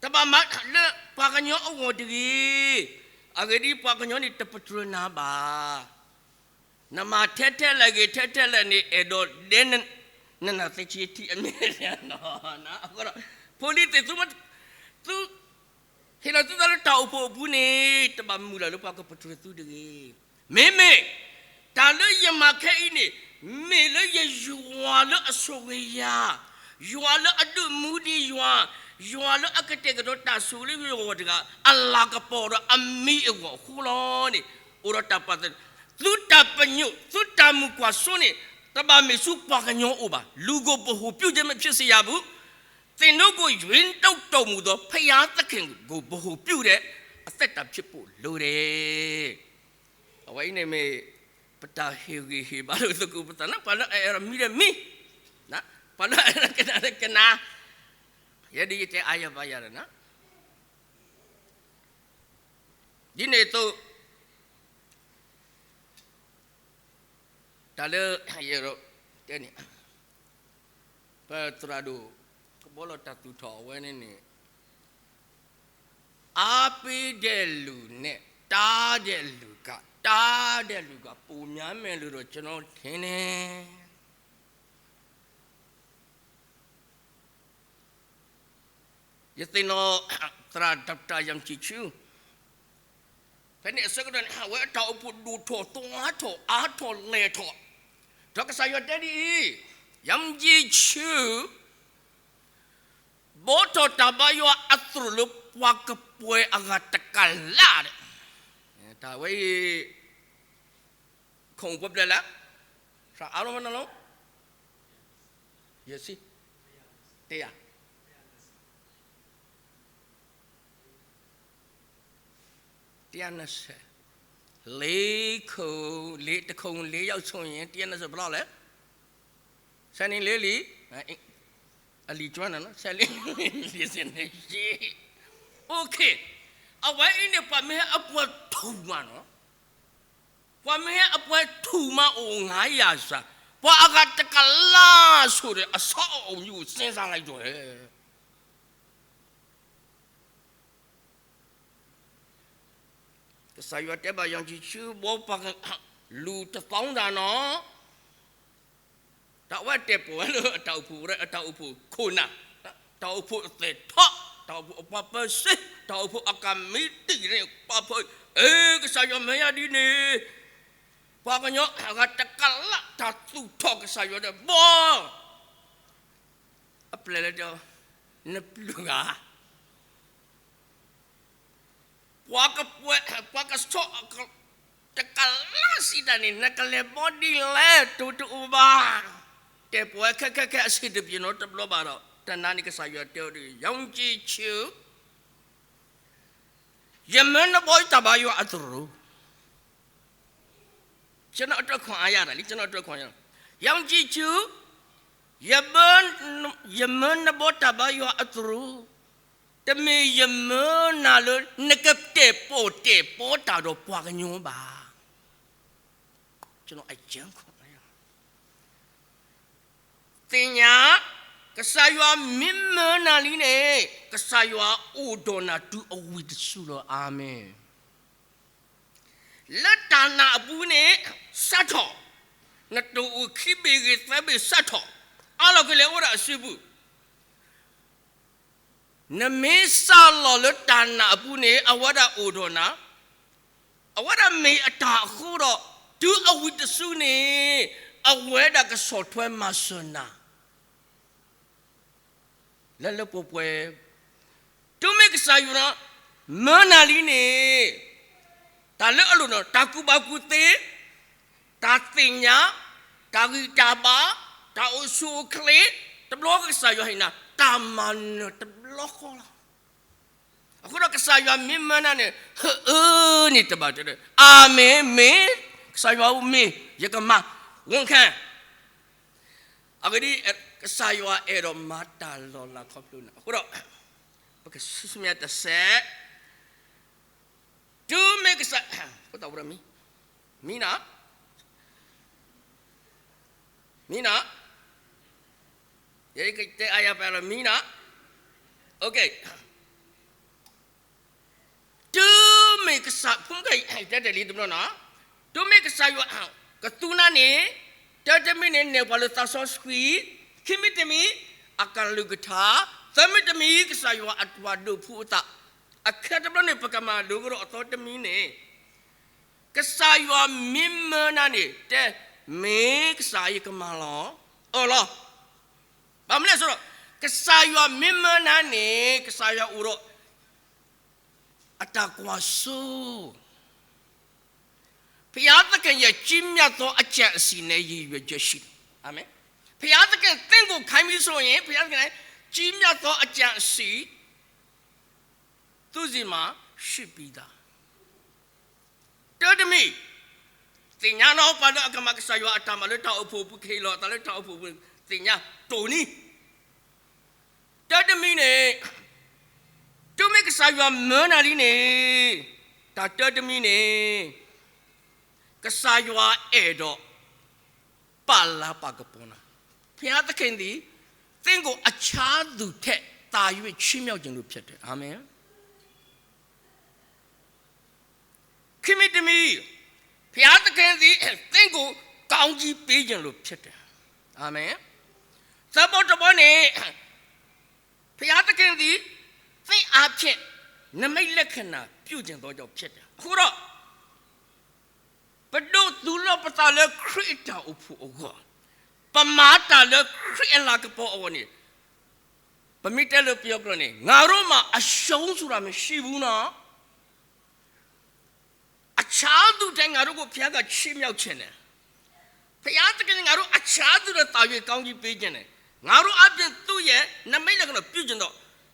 တဘၣ်မၤလၢပှၤကညီအဂီၢ်တဂ့ၤ, အဂ့ၢ်ဒ်အံၤ, ပှၤကညီန့ၣ်တပတြၢၤနၤဘၣ်. နမၤထဲထဲလဲၣ်ဂ့ၤ ထဲထဲလဲၣ်န့ၣ် အဲၣ်ဒိးဒဲနနသ့ဆံထံအမ့ၢ်လီၤ. အဃိဒီး ဖိလံၤသ့ၣ်သု, သုဟ့ၣ်လီၤသုသးလၢတၢ်အိၣ်ဖှိၣ်အပူၤန့ၣ် တဘၣ်မုၢ်လၢ်လၢပှၤကပတြၢၤသုတဂ့ၤ. မ့မ့ၢ် တၢ်လၢယမၤခဲအံၤန့ၣ် မ့ၢ်လၢယယွၤလၢအဆိၣ်ဂ့ၤယၤ, ယွၤလၢအဒုးမူဒံးယွၤ, ယွၤလၢအကတဲာ်ကတီၤတၢ်ဆိၣ်ဂ့ၤလၢယဂီၢ်တဂၤ အလၤကပီၤဒီးအမံၤအဂီၢ်အဃိလီၤန့ၣ်, အိၣ်ဒီးတၢ်ပာ်သ သုတၢ်ပညိၣ် သုတၢ်မုာ်ကွၢ်စိန့ၣ် တဘၣ်မ့ၢ်ဆူပှၤကညီအအိၣ်ဘၣ်. လူၤကိၢ်ပဟိၣ်ပျုၢ် မ့ၢ်ဖံးစံယၤပူၤ, သ့ၣ်နိကိၣ် ရွေးနှုတ်တော်မူသော ဘုရားသခင်ကို ဗဟိုပြုတဲ့ အသက်တာဖြစ်ဖို့လိုတယ်. အဝဲအံၤန့ၣ်မ့ၢ် ပတၢ်ဟ့ၣ်ဂံၢ်ဟ့ၣ်ဘါလၢသကိးပသးန့ၣ်, ပှၤလၢအအဲၣ်ဒိးမံဒီးမံ, ပှၤလၢအအဲၣ်ဒိးကနၣ်ဒီးကနၣ်, ယဲဒ်ယတဲအါယၤဘၣ်ယၤဒီး ဒ်န့ၣ်အသိး တၢ်လၢယအဲၣ်ဒိးတဲန့ၣ်, ပသရၣ်ဒိၣ် ကဘီလီၤတၢ်သူၣ်ထီၣ်အဝဲန့ၣ်န့ၣ်, အားပေးတဲ့လူနဲ့ တားတဲ့လူက တားတဲ့လူက ပိုများမယ်လို့တော့ ကျွန်တော်ထင်တယ်. ယသ့ၣ်နီၣ် သရၣ် Doctor Yam Chi Chu, ဖဲန့ၣ်အဆၢကတီၢ်န့ၣ် အဝဲအတၢ်အိၣ်ဖှိၣ်ဒိၣ်ထီၣ် သွါထီၣ် အါထီၣ် လဲၢ်ထီၣ်, ဒီးကစၢ်ယွၤတဲဒ်အံၤ, Yam Chi Chu ဘီထီၣ်တၢ်ဘါယွၤအသရိာ်လၢပှၤကပှဲၤအဂၤတကလးဒီး, တၢ်ဝဲအံၤ ခိၣ်ပှဲၤပျဲၢ်လၢ စှၤအါလီၤမနီၤလီၤ, ယဲၢ်ဆံ, တရာ, တရာနှစ်ဆယ်, လေးခုံ, လေး, တစ်ခုံလေးယောက်ဆိုရင် တရာနှစ်ဆယ်ဘယ်လောက်လဲ? ဆယ်နှစ်လေးလီ, အလီကျွမ်းတာနော်, ဆယ်လေးလေးဆယ်နှစ်, โอเค, အဝဲအံၤန့ၣ် ပှၤမ့ၢ်ဟဲအပှဲၤထူၣ်မးနီၤ, ပှၤမ့ၢ်ဟဲအပှဲၤထူၣ်မးအိၣ် ငါးရာစာ, ပှၤအဂၤတကလးဆိဒီး အဆီအိၣ်အမံၤအိၣ် စဲစါလၢယွၤဧၢ. ကစၢ်ယွၤတဲဘၣ် ယၤကံဆူ ဘီပှၤက လူၤတသောင်းတၢ်နီၤ, တၢ်ဝဲတဲာ်ပီၣ်ဝဲလၢအတၢ်အိၣ်ဖှိၣ်, အတၢ်အိၣ်ဖှိၣ်ခိၣ်နၢ်, တၢ်အိၣ်ဖှိၣ်အသဲးထီၣ်, တၢ်အိၣ်ဖှိၣ်အပှၤပၢဆှၢ, တၢ်အိၣ်ဖှိၣ်အကမံးတံာ်န့ၣ် ပှၤဖၢ, အဲ ကစၢ်ယွၤမၢယၤဒ်န့ၣ်, ပှၤကညီအဂၤတကလး တၢ်သူၣ်ထီၣ်ကစၢ်ယွၤဒီး ဘီ အပျဲၢ်လၢ နပျုၢ်ဂၤ ပှၤကပှဲၤ, ပှၤကဆီ တကလးစံးတၢ်န့ၣ် နကလဲၤဘီဒ်လဲၣ် တိၢ်တအိၣ်ဘၣ်. တဲာ်ပီၣ်ဝဲခဲခဲခဲ အဆံးတပျ့ၤနီတဘျီဘၣ်ဒီး တနၤန့ၣ် ကစၢ်ယွၤတဲအီၤဒ် ယၤကံဆူ ယမၢနဘီတၢ်ဘါယွၤအသရိာ် ကျွန်တော်အတွက်ခွန်အားရတယ်လေ, ကျွန်တော်အတွက်ခွန်ရတယ်. ယၤကံဆူ ယမၢ, ယမၢနဘီတၢ်ဘါယွၤအသရိာ်, တမ့ၢ်ယမၢနၤလၢ နကတဲာ်ပီၣ်တဲာ်ပီတၢ်ဒီးပှၤကညီဘၣ်. ကျွန်တော်အကြံခွန်အားရ သ့ၣ်ညါ ကစၢ်ယွၤမ့ၢ်မၢနၤလံန့ၣ် ကစၢ်ယွၤအိၣ်ဒီးနၤတုၤအဝံၤတစုလီၤ. အၤမ့ၣ်. လၢတၢ်နာ်အပူၤန့ၣ် စးထီၣ်, နတအိၣ်ခံဘ့ၣ်ဂ့ၤသၢဘ့ၣ်စးထီၣ်, အါလီၤကလဲၤအိၣ်ဝဲဒၣ်အစုပူၤ နမ့ၢ်စးလီၤလၢတၢ်နာ်အပူၤန့ၣ် အဝဲဒၣ်အိၣ်ဒီးနၤ, အဝဲဒၣ်မ့ၢ်အတၢ်အဃိဒီး တုၤအဝံၤတစုန့ၣ် အဝဲဒၣ်ကဆီၣ်ထွဲမၤစၢၤနၤ လၢလၢပှဲၤပှဲၤ, တုၤမ့ၢ်ကစၢ်ယွၤမၢနၤလံန့ၣ် တၢ်လၢအလိၣ်ဒီး တၢ်ကူၣ်ဘၣ်ကူၣ်သ့, တၢ်သ့ၣ်ညါ, တၢ်ဂံၢ်တၢ်ဘါ, တၢ်အိၣ်ဆူၣ်အိၣ်ချ့, တဘျီကစၢ်ယွၤဟ့ၣ်နၤ တၢ်မၤနၢၤတဘျီဃီလီၤ. အဃိဒီးကစၢ်ယွၤမ့ၢ်မၢနၤန့ၣ် ဟၢအၢန့ၣ်တဘၣ်တဲ, အၤမ့ၣ်, မ့ၢ်, ကစၢ်ယွၤဧၢ မ့ၢ်, ယကမၤ, ဝန်ခံ. အဂ့ၢ်ဒ်အံၤ, ကစၢ်ယွၤအဲၣ်ဒိးမၤတၢ်လီၤလးခီဖျိနၤ. အဃိဒီး ပကဆူမဲာ်တစဲး, တုၤမ့ၢ်ကစၢ်, မံ, မံနီၤ, မံနီၤ, ယကတဲအါယၤပာ်လီၤ မံနီၤ, တုၤ မ့ၢ်ကစၢ် ဖိမုၣ်ကတဲတ့ၢ်လံတဘျီနီၤ, တုၤမ့ၢ်ကစၢ်ယွၤကသူနၤန့ၣ်, တၢတမံၤန့ၣ် နဲၣ်ပှၤလၢသးစီဆှံ, ခံမံၤတမံၤ အကလုၢ်ကထါ, သၢမံၤတမံၤ ကစၢ်ယွၤအပှၤဒိးဖှူအသး, အခဲတဘျီန့ၣ် ပကမၤလိကဒီးအသီတမံၤန့ၣ် ကစၢ်ယွၤမ့ၢ်မၢနၤန့ၣ် တဲ မ့ၢ်ကစၢ်ယကမၤလီၤအီၤလီၤ. ဘၣ်မနုၤလဲၣ်ဆိုတော့ ကစၢ်ယွၤမ့ၢ်မၢနၤန့ၣ် ကစၢ်ယွၤအိၣ်ဒီး အတၢ်ကွၢ်စိ ဘုရားသခင်ရဲ့ ကြီးမြတ်သောအကြံအစည်နဲ့ ရည်ရွယ်ချက်ရှိတယ်. အာမင်. ဘုရားသခင်သင့်ကို ခိုင်းပြီဆိုရင် ဘုရားသခင်ရဲ့ ကြီးမြတ်သောအကြံအစည် သူ့ဆီမှာ ရှိပြီးသား. တၢတမံၤ, သ့ၣ်ညါနီၤ ပှၤလၢအကမၤကစၢ်ယွၤအတၢ်မၤလၢတၢ်အိၣ်ဖှိၣ်ပူၤ ကဟ့ၣ်လီၤအသးလၢတၢ်အိၣ်ဖှိၣ်ပူၤ သ့ၣ်ညါတိၢ်နီၣ်. တၢတမံၤန့ၣ်, တုၤမ့ၢ်ကစၢ်ယွၤမၢနၤလံန့ၣ်, တၢ်တၢတမံၤန့ၣ်, ကစၢ်ယွၤအဲၣ်ဒိး ပာ်လၤပာ်ကပီၤနၤ, ဘုရားသခင်သည် သင့်ကိုအခြားသူထက်သာ၍ ချီးမြှောက်ခြင်းလို့ဖြစ်တယ်. အာမင်. ခံမံၤတမံၤ, ဘုရားသခင်သည် သင့်ကိုကောင်းကြီးပေးခြင်းလို့ဖြစ်တယ်. အာမင်. သၢဘီတဘီန့ၣ်, ဘုရားသခင်သည် သင့်အားဖြင့် နိမိတ်လက္ခဏာ ပြုချင်သောကြောင့်ဖြစ်တယ်. အဃိဒီး ပဒိးသူၣ်လီၤပသးလၢခရံာ်အတၢ်အိၣ်ဖှိၣ်အဂီၢ်, ပမၤတၢ်လၢခရံာ်အလၤကပီၤအဂီၢ်န့ၣ်, ပမ့ၢ်တဲလၢပယီၤကျိာ်န့ၣ် ငါတို့မှာ အရှုံးဆိုတာမရှိဘူးနော်. အခြားသူထက်ငါတို့ကို ဘုရားက ချီးမြှောက်ချင်တယ်. ဘုရားသခင်က ငါတို့ အခြားသူထက်သာ၍ ကောင်းကြီးပေးချင်တယ်. ငါတို့အားဖြင့် သူ့ရဲ့ နိမိတ်လက္ခဏာ ပြုချင်တော့,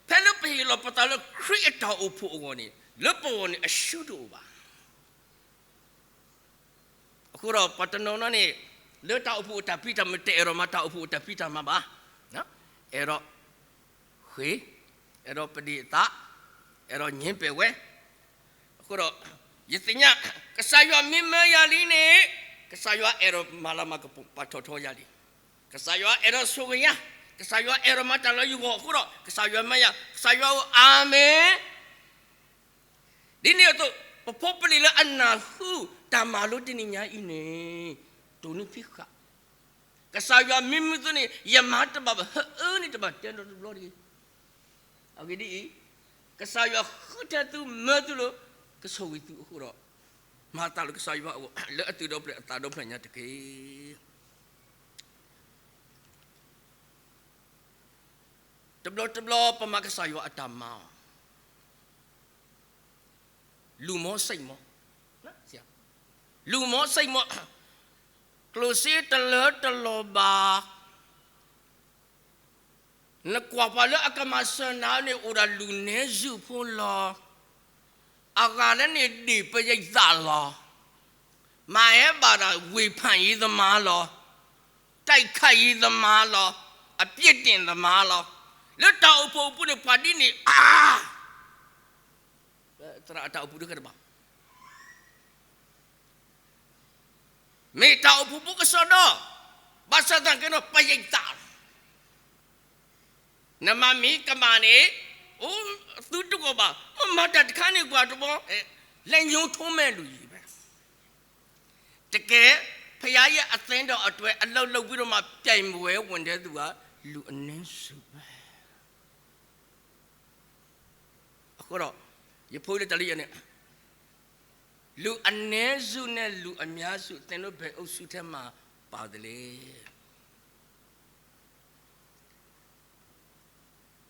ဖဲလၢပဟ့ၣ်လီၤပသးလၢခရံာ်အတၢ်အိၣ်ဖှိၣ်အဂီၢ်န့ၣ်, လၢပဂီၢ်န့ၣ် အရှုံးတအိၣ်ဘၣ်. အဃိဒီး ပှၤတနီၤနီၤန့ၣ် လၢတၢ်အိၣ်ဖှိၣ်အတၢ်ဖံးတၢ်မၤ တအဲၣ်ဒိးမၤတၢ်အိၣ်ဖှိၣ်အတၢ်ဖံးတၢ်မၤဘၣ်. အဲၣ်ဒိးဃ့, အဲၣ်ဒိးပဒ့ၣ်အသး, အဲၣ်ဒိးညင်းပယ်ဝဲ. အဃိဒီး ယသ့ၣ်ညါ ကစၢ်ယွၤမ့ၢ်မၢယၤလံန့ၣ်, ကစၢ်ယွၤအဲၣ်ဒိးမၤလၤမၤကပီၤ ပာ်ထီၣ်ထီယၤလံ. ကစၢ်ယွၤအဲၣ်ဒိးဆိၣ်ဂ့ၤယၤ, ကစၢ်ယွၤအဲၣ်ဒိးမၤတၢ်လၢယဂီၢ်အဃိဒီး ကစၢ်ယွၤမၢယၤ, ကစၢ်ယွၤဧၢ, အၤမ့ၣ်. ဒ်န့ၣ်အသိး ပဖိပလံၤလၢအနၢ်ဟူတၢ်မၤလိတနံၤညါအံၤန့ၣ်, တိၢ်နီၣ်ဖံးဃာ်, ကစၢ်ယွၤမ့ၢ်မၢသုန့ၣ် ယမၤတဘၣ်ဘၣ် ဟၢအၢန့ၣ်တဘၣ်တဲဒီးတဘျီတဂ့ၤ. အဂ့ၢ်ဒ်အံၤ, ကစၢ်ယွၤဃုထၢသုမၢသုလၢ ကဆိၣ်ဂ့ၤသုအဃိဒီး, မၤသးလၢကစၢ်ယွၤအဂီၢ် လၢအသူၣ်ဒိၣ်ဖျဲးအသးဒိၣ်ဖျဲးညါတက့ၢ်. တဘျီတဘျီပမၤကစၢ်ယွၤအတၢ်မၤ လူၤမီၤစံၣ်မီၤ, လူၤမီၤစံၣ်မီၤ, ကျိၣ်စ့တလၢတလီၤဘၣ်, နကွၢ်ပှၤလၢအကမၤစၢၤနၤန့ၣ် အိၣ်ဒၣ်လူၤနဲစုဖိလီၤ. အဂၤလၢန့ၣ်ဒ့ၣ်ပယံာ်သးလီၤ. မၤဟဲဘၣ်ဒၣ် ဝေဖန်ရေးသမားလီၤ. တိုက်ခိုက်ရေးသမားလီၤ. အပြစ်တင်သမားလီၤ. လၢတၢ်အိၣ်ဖှိၣ်အပူၤန့ၣ် ပှၤဒ်န့ၣ်အါ သရၣ်အတၢ်အိၣ်ဖှိၣ်ဒုးကဲတဘၣ်, မ့ၢ်တၢ်အိၣ်ဖှိၣ်ဖိကစီဒီ, ဘၣ်ဆၣ်သနာ်က့ဒီး ပယံာ်သးလီၤ. နမၤမ့ၢ်ကမၣ်န့ၣ်, အိၣ်သုတဂီၢ်ဘၣ်, မ့ၢ်မၤတၢ်တခါန့ၣ်ကွၢ်တဘီ, လက်ညှိးထိုးမဲ့လူကြီးပဲ. တကယ် ဘုရားရဲ့အသင်းတော်အတွက် အလုပ်လုပ်ပြီးတော့မှ ပြိုင်ပွဲဝင်တဲ့သူက လူအနည်းစုပဲ. အဃိဒီး ယဖိလၢတၢ်လၢယၤန့ၣ်, လူအနည်းစုနဲ့ လူအများစု သင်တို့ဘယ်အုပ်စုထဲမှာ ပါသလဲ.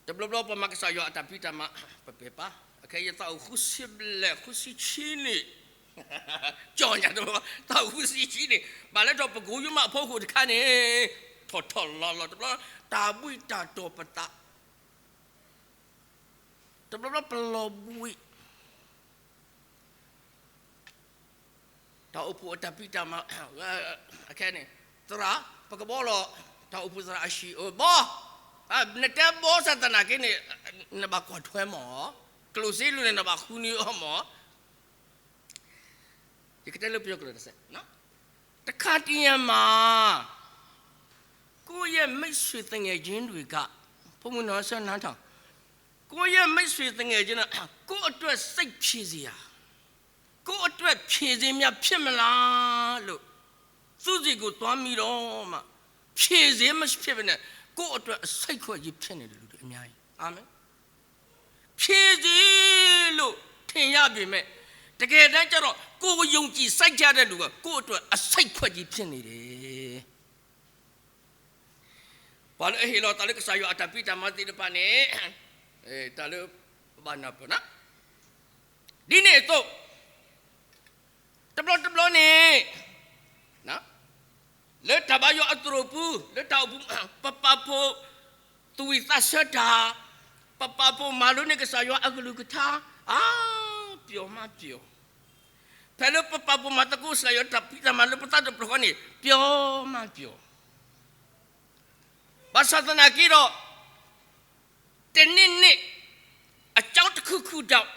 တဘျီဘျီပမၤကစၢ်ယွၤအတၢ်ဖံးတၢ်မၤ ပပဲာ်ပာ်, အခဲအံၤသးအိၣ်ဃုဆံဘျဲၣ် ဃုဆံဆံန့ၣ်, ကၠီညါတဘျီ, သးအိၣ်ဃုဆံဆံန့ၣ် ဘၣ်လဲၤထီၣ်ပကိယိမးအဖီခိၣ်တခါန့ၣ်, ထီၣ်ထီၣ်လီၤလီၤတဘျီ, တၢ်ဘှံးတၢ်တီၢ်ပသး တဘျီဘျီပလီၤဘှံး, တၢ်အိၣ်ဖှိၣ်အတၢ်ဖံးတၢ်မၤ, အခဲန့ၣ်, သရၣ်, ပကဘှီလီၤ, တၢ်အိၣ်ဖှိၣ်သရၣ်အဟံၣ်အဘှီ, နတဲဘှီဆၣ်သနာ်က့န့ၣ်, နဘၣ်ကွၢ်ထွဲမး, ကျိၣ်စ့လူၤန့ၣ် နဘၣ်ဃုန့ၢ်အီၤမး ယကတဲလၢပယီၤကျိာ်တစဲး, တခါတရံမှာ, ကိုယ့်ရဲ့မိတ်ဆွေသူငယ်ချင်းတွေက, ဖိမုၣ်နီၢ်ဆၢနန်းထောင်, ကိုယ့်ရဲ့မိတ်ဆွေသူငယ်ချင်းက ကိုယ့်အတွက်စိတ်ဖြေစရာ, ကိုယ့်အတွက်ဖြေစေများဖြစ်မလားလို့ သူ့ဆီကိုသွားမိတော့မှ ဖြေစေမဖြစ်ဘဲနဲ့ ကိုယ့်အတွက်အဆိပ်ခွက်ကြီးဖြစ်နေတဲ့လူတွေအများကြီး။ အာမင်။ ဖြေစေလို့ထင်ရပေမဲ့ တကယ်တမ်းကျတော့ ကိုယ်ယုံကြည်စိတ်ချတဲ့လူက ကိုယ့်အတွက်အဆိပ်ခွက်ကြီးဖြစ်နေတယ်။ ပှၤလၢအဟ့ၣ်လီၤသးလၢကစၢ်ယွၤအတၢ်ဖံးတၢ်မၤသ့ၣ်တဖၣ်န့ၣ် တၢ်လၢဘၣ်နၢ်ပၢၢ်နၤ ဒ်န့ၣ်အသိး တဘျီတဘျီန့ၣ် လၢတၢ်ဘါယွၤအသရိာ်ပူၤ လၢတၢ်အိၣ်ပူၤ ပပာ်ဖှိၣ်သူၣ်ဝံၣ်သးဆၢတၢ်, ပပာ်ဖှိၣ်မၤလိန့ၢ်ကစၢ်ယွၤအကလုၢ်ကထါ, အါ, ပျော်မးပျော်. ဖဲလၢပပာ်ဖှိၣ်မၤသကိးကစၢ်ယွၤတၢ်ဖံးတၢ်မၤလၢပသးတဖျၢၣ်ဃီန့ၣ် ပျော်မးပျော်. ဘၣ်ဆၣ်သနာ်က့ဒီး တနံၣ်နံၣ် အကြောင်းတစ်ခုခုကြောင့်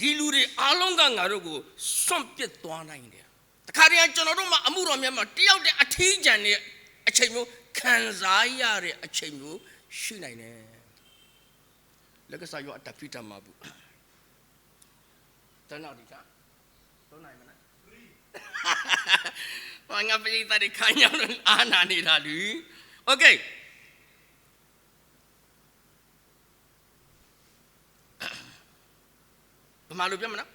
ဒီလူတွေအားလုံးက ငါတို့ကို စွန့်ပစ်သွားနိုင်တယ်. တခါတရံ ကျွန်တော်တို့မှာ အမှုတော်များမှာ တယောက်တည်း အထီးကျန်နေတဲ့အချိန်မျိုး ခံစားရတဲ့အချိန်မျိုး ရှိနိုင်တယ်. လၢကစၢ်ယွၤအတၢ်ဖံးတၢ်မၤပူၤ တနာ်ဒီး ငါပရိသတ်တွေ ခါညါအားနာနေတလူး. Okay. ပမၤလိပြောမနုၤ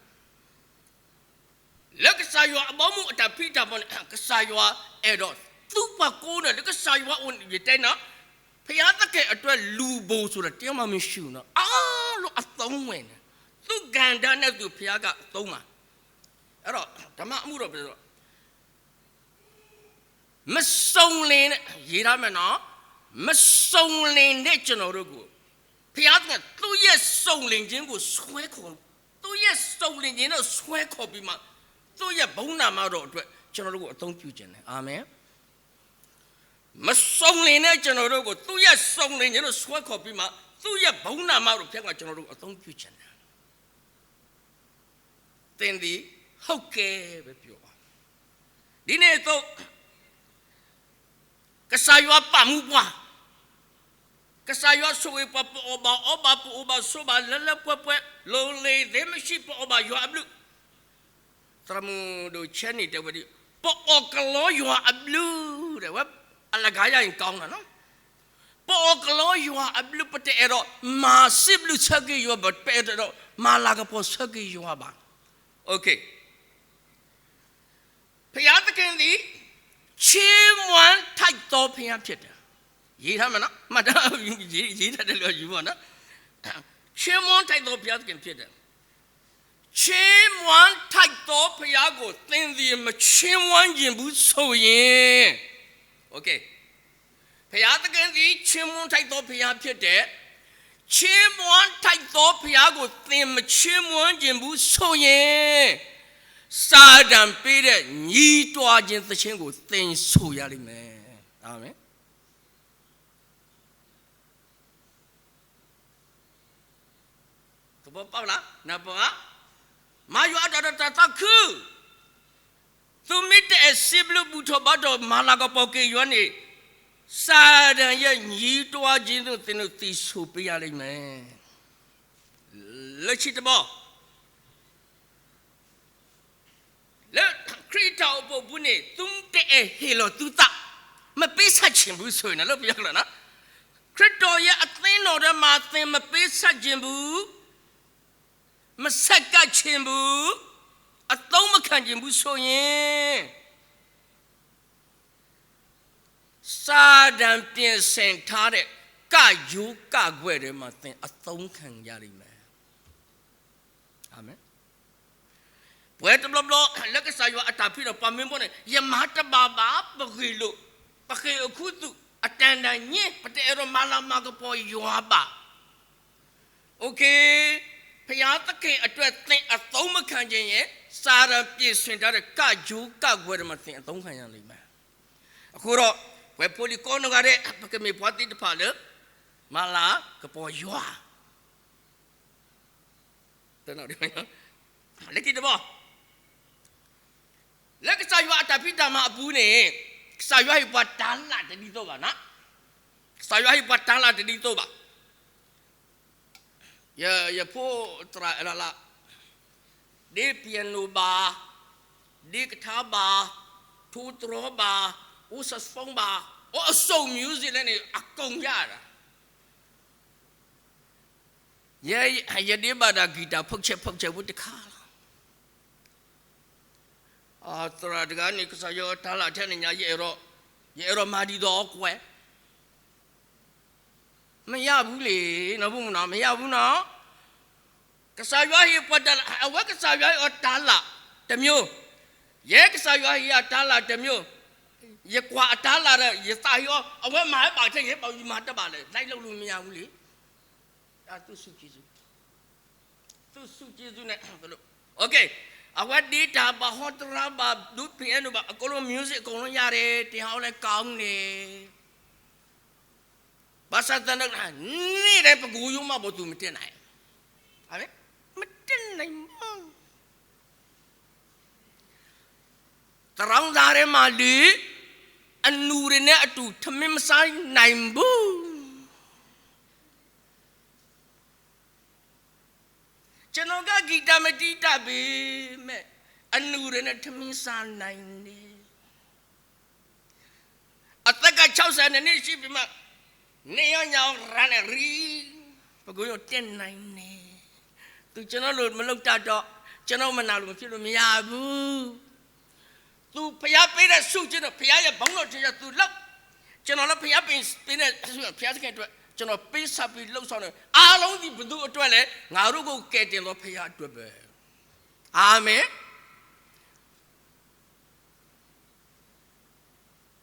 လၢကစၢ်ယွၤအဘီအမုၢ်အတၢ်ဖံးတၢ်မၤန့ၣ် ကစၢ်ယွၤအဲၣ်ဒိးသူပှၤကိးဂၤဒဲး လၢကစၢ်ယွၤအအိၣ်န့ၣ် ယတဲနၤ, ဘုရားသခင်အတွက် လူဘိုဆိုတာ တယောက်မှမရှိဘူးနော်, အားလုံးအသုံးဝင်တယ်. သူ့ကဏ္ဍနဲ့သူ ဘုရားကသုံးမှာ. အဲ့တော့ ဓမ္မအမှုတော်ပြောတော့ မစုံလင်နဲ့ ရေးထားမယ်နော်, မစုံလင်တဲ့ကျွန်တော်တို့ကို ဘုရားသခင် သူ့ရဲ့စုံလင်ခြင်းကို ဆွဲခေါ်, သူ့ရဲ့စုံလင်ခြင်းနဲ့ ဆွဲခေါ်ပြီးမှ သူ့ရဲ့ဘုန်းနာမတော်အတွက် ကျွန်တော်တို့ကို အသုံးပြုခြင်းနဲ့. အာမင်. မစုံလင်တဲ့ကျွန်တော်တို့ကို သူ့ရဲ့စုံလင်ခြင်းနဲ့ ဆွဲခေါ်ပြီးမှ သူ့ရဲ့ဘုန်းနာမတော် ဘုရားက ကျွန်တော်တို့ကို အသုံးပြုခြင်းနဲ့. သင်သည် ဟုတ်ကဲ့ပဲ ပြောပါ. ဒ်န့ၣ်အသိး ကစၢ်ယွၤပာ်မူပှၤ, ကစၢ်ယွၤဆိၣ်ဂ့ၤပှၤ, ပအီၣ်ဘၣ်အီဘၣ်, ပအိၣ်ဘၣ်ဆိးဘၣ်, လၢလၢပှဲၤပှဲၤ, လိုလေသေးမရှိ, ပအီၣ်ဘၣ်ယွၤအဘျုး. သရၣ်မုၣ်ဒိၣ်ဆဲန့ၣ်တဲဝဲဒ်, ပအီၣ်ကလီယွၤအဘျုး, တဲဝဲ, အလကားယၤအံၤ ကောင်းတာနော်. ပအီၣ်ကလီယွၤအဘျုး, ပတအဲၣ်ဒိးမၤစံးဘျုးဆၢက့ၤယွၤဘၣ်, ပအဲၣ်ဒိးမၤလၤကပီၤဆၢက့ၤယွၤဘၣ်. Okay. ဘုရားသခင်သည် ချီးမွမ်းထိုက်သောဘုရားဖြစ်တယ်. ရေးထားမယ်နော်, မှတ်တမ်းရေး, ရေးထားတယ်လို့ ယူပေါ့နော်. ချီးမွမ်းထိုက်သောဘုရားသခင်ဖြစ်တယ်. ချီးမွမ်းထိုက်သောဘုရားကို သင်သည် မချီးမွမ်းခြင်းဘူးဆိုရင်, okay, ဘုရားသခင်သည် ချီးမွမ်းထိုက်သောဘုရားဖြစ်တယ်. ချီးမွမ်းထိုက်သောဘုရားကို သင်မချီးမွမ်းခြင်းဘူးဆိုရင်, စာတန်ပေးတဲ့ ညည်းတွားခြင်းသီချင်းကို သင်ဆိုရလိမ့်မယ်. အာမင်. သဘောပေါက်လား, နၢ်ပၢၢ်ဧါ. မၤယွၤအတၢ်ဒိၣ်တၢ်သးခု, သုမ့ၢ်တအဲၣ်စံးဘျုးဘူၣ်ထီၣ်ဘါထီၣ် မၤလၤကပီၤက့ၤယွၤန့ၣ်, စာတန်ရဲ့ ညည်းတွားခြင်းကို သင်တို့သီဆိုပေးရလိမ့်မယ်. လၢခံတဘျီ လၢခရံာ်တၢ်အိၣ်ဖှိၣ်ပူၤန့ၣ် သုတအဲၣ်ဟ့ၣ်လီၤသုသး, မပေးဆပ်ခြင်းဘူးဆိုရင် လၢပယီၤကျိာ်နော်, ခရစ်တော်ရဲ့အသင်းတော်ထဲမှာ သင်မပေးဆပ်ခြင်းဘူး, မဆက်ကပ်ခြင်းဘူး, အသုံးမခံခြင်းဘူးဆိုရင်, စာတန်ပြင်ဆင်ထားတဲ့ ကပ်ရိုးကပ်ကွက်ထဲမှာ သင်အသုံးခံရလိမ့်မယ်. အာမင်. ပှၤတဘျီဘျီ လၢကစၢ်ယွၤအတၢ်ဖံးတၢ်မၤပူၤန့ၣ် ယမၤတဘၣ်ဘၣ် ပဂ့ၢ်လိာ်, ပဃ့ၢ်အခူသူၣ် အတၢ်နာ်ညဲ ပတအဲၣ်ဒိးမၤလၤမၤကပီၤယွၤဘၣ်. Okay, ဘုရားသခင်အတွက် သင်အသုံးမခံခြင်းရင် စာတန်ပြင်ဆင်ထားတဲ့ ကပ်ရိုးကပ်ကွက်ထဲမှာ သင်အသုံးခံရလိမ့်မယ်. အဃိဒီး ပှၤဖိလံၤကိးနီၢ်ဂၤဒဲး ပကမ့ၢ်ပှၤသ့ၣ်တဖၣ်လၢ မၤလၤကပီၤယွၤ လၢခံတဘျီ လၢကစၢ်ယွၤအတၢ်ဖံးတၢ်မၤအပူၤန့ၣ် ကစၢ်ယွၤဟ့ၣ်ပှၤတၤလၣ်တဒ်သိးဘၣ်နၤ, ကစၢ်ယွၤဟ့ၣ်ပှၤတၤလၣ်တဒ်သိးဘၣ်. ယဖိသရၣ်အဲလးလး တ့ piano ဘၣ်, ဒ့ကထါဘၣ်, ထိတြီဘၣ်, အိၣ် saxophone ဘၣ်, အိၣ်အစိ music လဲၣ်န့ၣ် အကိးယၤဒၣ် ယဒ့ဘၣ်ဒၣ် guitar ဖုၣ်ဆဲးဖုၣ်ဆဲးဖိတခါလီၤ. သရၣ်တဂၤန့ၣ် ကစၢ်ယွၤတၤလၣ်ထဲန့ၣ်ညါ ယအဲၣ်ဒိး, ယအဲၣ်ဒိးမၤဒ်သိးအီၤကွဲး မ့ၢ်ယၤဘူးလံ, နီၢ်ဘူးမနီၤ, မ့ၢ်ယၤဘူးနီၤ. ကစၢ်ယွၤဟ့ၣ်ပှၤတၤလၣ်, အဝဲကစၢ်ယွၤဟ့ၣ်အီၤတၤလၣ်တမျိုး, ယဲကစၢ်ယွၤဟ့ၣ်အတၤလၣ်တမျိုး, ယကွၢ်အတၤလၣ်ဒီး ယသးဟ့အီၤ, အဝဲမၤဟဲဘၣ်ထဲ ယဟဲဘၣ်ယမၤတဘၣ်လဲၣ်, ဒ်လဲၣ်လၢမ့ၢ်ယၤဘူးလံ. သူၣ်ဆူၣ်က့ၤဆူၣ်, သူၣ်ဆူၣ်က့ၤဆူၣ်န့ၣ်, အဝဲဒ့တၢ်ဘၣ် ဟီတရါဘၣ် ဒိ piano ဘၣ် အကိးလီၤ music အကိးလီၤ ယၤဒၣ် တဟးအီၤလၢကီန့ၣ် ဘၣ်ဆၣ်သနာ်က့ န့ၣ်ဒီးပကအိယိမး ဘၣ်သူမတဲနၤ, မတဲနၤမး. သရၣ်သးရဲမၤဒုး, အနူၢ်ရ့ၣ်န့ၣ်အတူၢ် ထမင်းမစားနိုင်ဘူး. ကျွန်တော်က ဂီတမတီးတတ်ပေမဲ့ အနူၢ်ရ့ၣ်န့ၣ် ထမင်းစားနိုင်တယ်. အသက်က ခြောက်ဆယ်နှစ် နှစ်ရှိပြီမှ နေ့ရောညရော ရန်နဲ့ရီ ပကိုယ်တို့ တက်နိုင်တယ်. သူကျွန်တော်လို မလုပ်တတ်တော့ ကျွန်တော်မနာလို မဖြစ်လို့ မရဘူး. သူဘုရားပေးတဲ့ဆု ကျွန်တော် ဘုရားရဲ့ဘုန်းတော် ကျွန်တော် သူလုပ် ကျွန်တော်လည်း ဘုရားပေး ပေးတဲ့ဆု ဘုရားသခင်အတွက် ကျွန်တော် ပေးဆပ်ပြီး လုပ်ဆောင်တယ်. အားလုံးသည် ဘယ်သူအတွက်လဲ? ငါတို့ကို ကယ်တင်သော ဘုရားအတွက်ပဲ. အာမင်.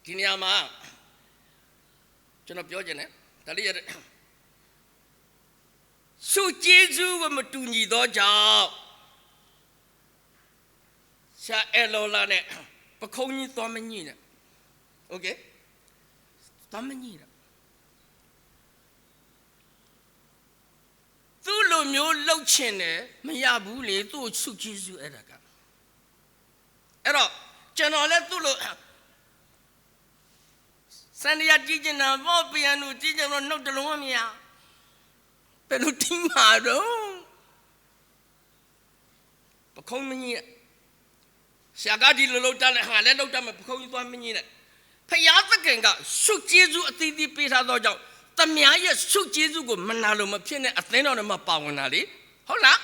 ဒီနေရာမှာ ကျွန်တော်ပြောချင်တယ် ဒါလေးရတယ် ဆုကျေးဇူးကို မတူညီသောကြောင့် ဆရာအဲၣ်လီၤလာနဲ့ ပခုံးကြီးသွားမညှိနဲ့ okay သွားမညှိနဲ့ သူ့လိုမျိုးလုပ်ချင်တယ် မရဘူးလေ သူ့ကိုဆုကျေးဇူးအဲ့ဒါက အဲ့တော့ ကျွန်တော်လည်းသူ့လို စန္ဒယာတီးချင်တာပေါ့ ပီယာနိုတီးချင်တော့ နှုတ်တစ်လုံးမရ ဘယ်လိုတီးမှာတော့ ပခုံးမညှိနဲ့ ဆရာကဒီလိုလုပ်တတ်လဲ ငါလည်းလုပ်တတ်မယ် ပခုံးကြီးသွားမညှိနဲ့ ဘုရားသခင်က ဆုကျေးဇူးအသီးသီးပေးထားသောကြောင့် သခင်ရဲ့ဆုကျေးဇူးကို မနာလိုမဖြစ်နဲ့ အသင်းတော်ထဲမှာပါဝင်တာလေ ဟုတ်လား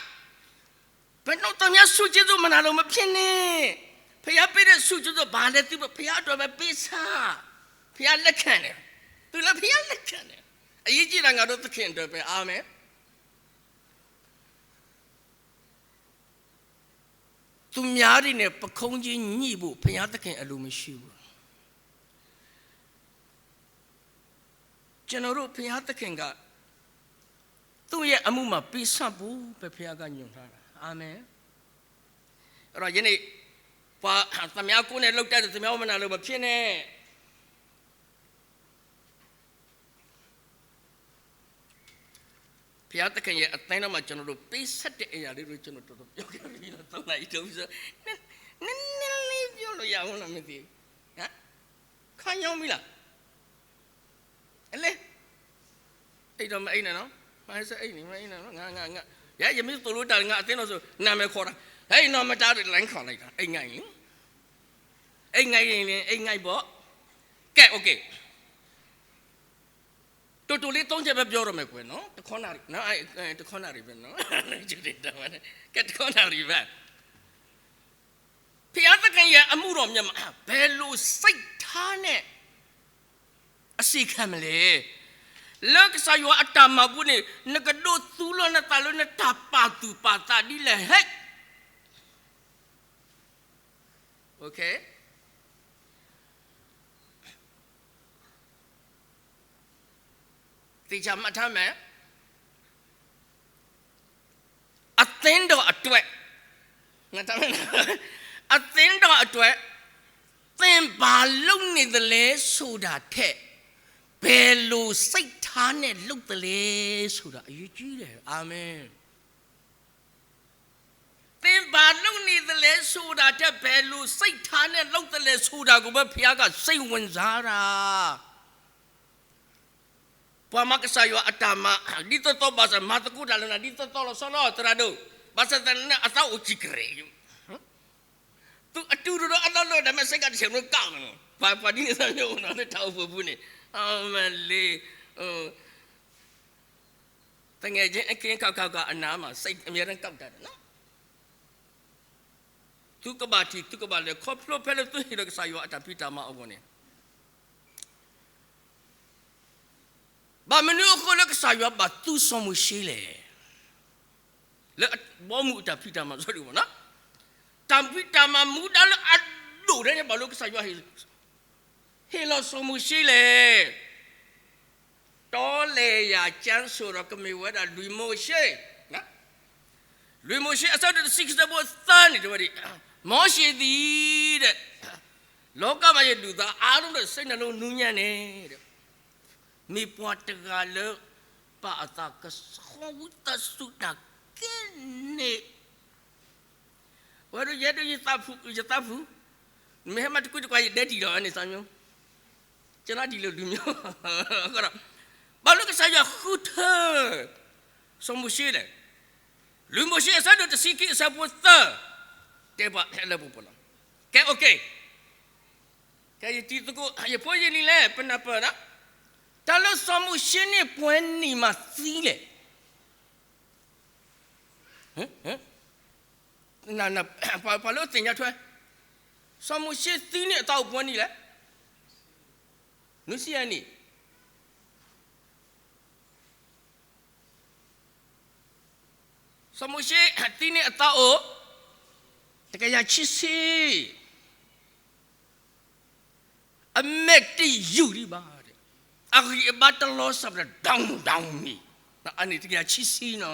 ဘယ်တော့သခင်ဆုကျေးဇူးမနာလိုမဖြစ်နဲ့ ဘုရားပေးတဲ့ဆုကျေးဇူးဘာလဲသူ ဘုရားအတွက်ပဲပေးစား ဘုရားလက်ခံတယ် သူလည်းဘုရားလက်ခံတယ် အရေးကြီးတာငါတို့သခင်အတွက်ပဲ အာမင် သူများတွေနဲ့ ပခုံးကြီးညှိဖို့ ဘုရားသခင်အလိုမရှိဘူး. ကျွန်တော်တို့ ဘုရားသခင်က သူ့ရဲ့အမှုမှာ ပေးဆပ်ဖို့ပဲ ဘုရားကညွှန်ထားတာ. အာမင်. အဲ့တော့ ယနေ့ ပှၤ သမားကိုယ်နဲ့ လုပ်တတ်တဲ့ သမားမနာလို့ မဖြစ်နဲ့. ဘုရားသခင်ရဲ့အသင်းတော်မှာ ကျွန်တော်တို့ ပေးဆပ်တဲ့အရာလေးတွေ ကျွန်တော်တော်တော်ပြောခဲ့ပြီနော်။ သုံးနာရီထိုးပြီဆိုတော့ နည်းနည်းလေးပြောလို့ရအောင်လား မသိဘူး။ ဟမ်။ ခါညောင်းပြီလား။ အလဲ။ အိပ်တော့မအိပ်နဲ့နော်။ မဟဲစအိပ်နေ မအိပ်နဲ့နော်။ ငါ ငါ ငါ ယဲ ယမင်းသို့လို့တတ် ငါအသင်းတော်ဆို နာမည်ခေါ်တာ။ ဟဲ့နော် မတားတဲ့ လိုင်းခေါ်လိုက်တာ။ အိပ်ငိုက်ရင် အိပ်ငိုက်ရင် အိပ်ငိုက်ပေါ့။ ကဲ okay။ တိုတိုလေး သုံးချက်ပဲ ပြောတော့မယ်ကွယ်နော်။ တစ်ခွန်းနာရီနော်။ အဲ အဲ တစ်ခွန်းနာရီပဲနော်။ ကဲ တစ်ခွန်းနာရီပဲ။ ဘုရားသခင်ရဲ့အမှုတော်မြတ်မှာ ဘယ်လိုစိတ်ထားနဲ့ အစီခံမလဲ။ လၢကစၢ်ယွၤအတၢ်မၤဘူၣ်န့ၣ် နကဒိးသူလီၤနသးလၢနတၢ်ပာ်သူၣ်ပာ်သးဒ်လဲၣ်ဟဲ့။ Okay။ သေချာမှတ်ထားမယ်။ အသင်းတော်အတွက် မှတ်ထားမယ်နော်။ အသင်းတော်အတွက် သင်ဘာလုပ်နေသလဲဆိုတာထက် ဘယ်လိုစိတ်ထားနဲ့လုပ်သလဲဆိုတာ အရေးကြီးတယ်။ အာမင်။ သင်ဘာလုပ်နေသလဲဆိုတာထက် ဘယ်လိုစိတ်ထားနဲ့လုပ်သလဲဆိုတာကိုပဲ ဘုရားက စိတ်ဝင်စားတာ။ ပှၤမၤကစၢ်ယွၤအတၢ်မၤ ဒ်သိးသိးဘၣ်ဆၣ် မၤသကိးတၢ်လၢနၤ ဒ်သိးသိးလီၤဆီလီၤ သရၣ်ဒိၣ် ဘၣ်ဆၣ်သနာ်က့ အသးအိၣ်စံးကရဲၣ်, သုအတုၤဒိၣ်ဒီးအသးလီၤ တၢ်မ့ၢ်စ့ၢ်ကီးတဆဲးမ့ၢ်ကၣ်လီၤ, ပှၤဒ်န့ၣ်သးမ့ၢ်အိၣ်နီၤလၢတၢ်အိၣ်ဖှိၣ်ပူၤန့ၣ်, အမ့ၢ်လ့, တငယ်ချင်းအကင်း ခါခါခါ အနားမှာ စိတ်အမြဲတမ်းကောက်တတ်တယ်နော်. သုကဘၣ်ထံၣ် သုကဘၣ်လဲၤ ခီဖျိဖဲလၢသုဟ့ၣ်လီၤကစၢ်ယွၤအတၢ်ဖံးတၢ်မၤအဂီၢ်န့ၣ် ဘၣ်မနုၤအဃိလၢကစၢ်ယွၤဘၣ်သူစီၤမိၤၡ့လဲၣ်. လၢအဘီမုၢ်အတၢ်ဖံးတၢ်မၤ sorry မ့ၢ်နီၤ, တၢ်ဖံးတၢ်မၤမူဒါလၢအဒိၣ်ထဲန့ၣ် ဘၣ်လၢကစၢ်ယွၤဟ့ၣ် ဟ့ၣ်လီၤစီၤမိၤၡ့လဲၣ်. တီလဲၤယၤကၠၢစိၤဒီးကမ့ၢ်ဝဲဒၣ်လွံၢ်မိၤၡ့, လွံၢ်မိၤၡ့အဆၢဒိၣ်တဆံခံ အဆၢဖိသၢန့ၣ် တဲဝဲဒ်အံၤ, မောရှေသည်တဲ့, လောကမှာရှိသူသားအားလုံးတို့ စိတ်နှလုံးနူးညံ့နေတယ်. မ့ၢ်ပှၤတဂၤလၢ ပာ်အသးကဆှီဝံသးစူၤတၢ်ကဲန့ၣ်, အဝဲဒၣ်ယဲဒၣ်ယသးဖု, ယသးဖု, နမ့ၢ်ဟဲမၤတကွံတကွၢ် ယဒဲတံၢ်လီၤန့ၣ် သးမျိုး, ကနၣ်ဒ်လဲၣ် လူမျိုး, ဘၣ်လၢကစၢ်ယွၤဃုထၢ စီၤမိၤၡ့လဲၣ်. လွံၢ်မိၤၡ့အဆၢဒိၣ်တဆံခံ အဆၢဖိသၢ တဲပှၤလၢပပလီၢ်, ကဲ okay, ကဲ ယတံၤသကိး ယဖိယလံၤလဲၣ် ပနၢ်ပၢၢ်နီၤ, တၢ်လၢစီၤမိၤၡ့န့ၣ် ပှဲၤနံၣ်မးသံလဲၣ်. ပှၤလၢအသ့ၣ်ညါထွဲ, စီၤမိၤၡ့သံန့ၣ် အသးအိၣ်ပှဲၤနံၣ်လဲၣ်. နွံဆံယဲၢ်နံၣ်. စီၤမိၤၡ့သံန့ၣ်အသးအိၣ် တကယၤခံဆံ အမဲာ်တယူၢ်ဒံးဘၣ်, အဂံၢ်အဘါတလီၤစၢ်ဒီး down down မံၤ, အန့ၣ်တကယၤခံဆံနီၤ.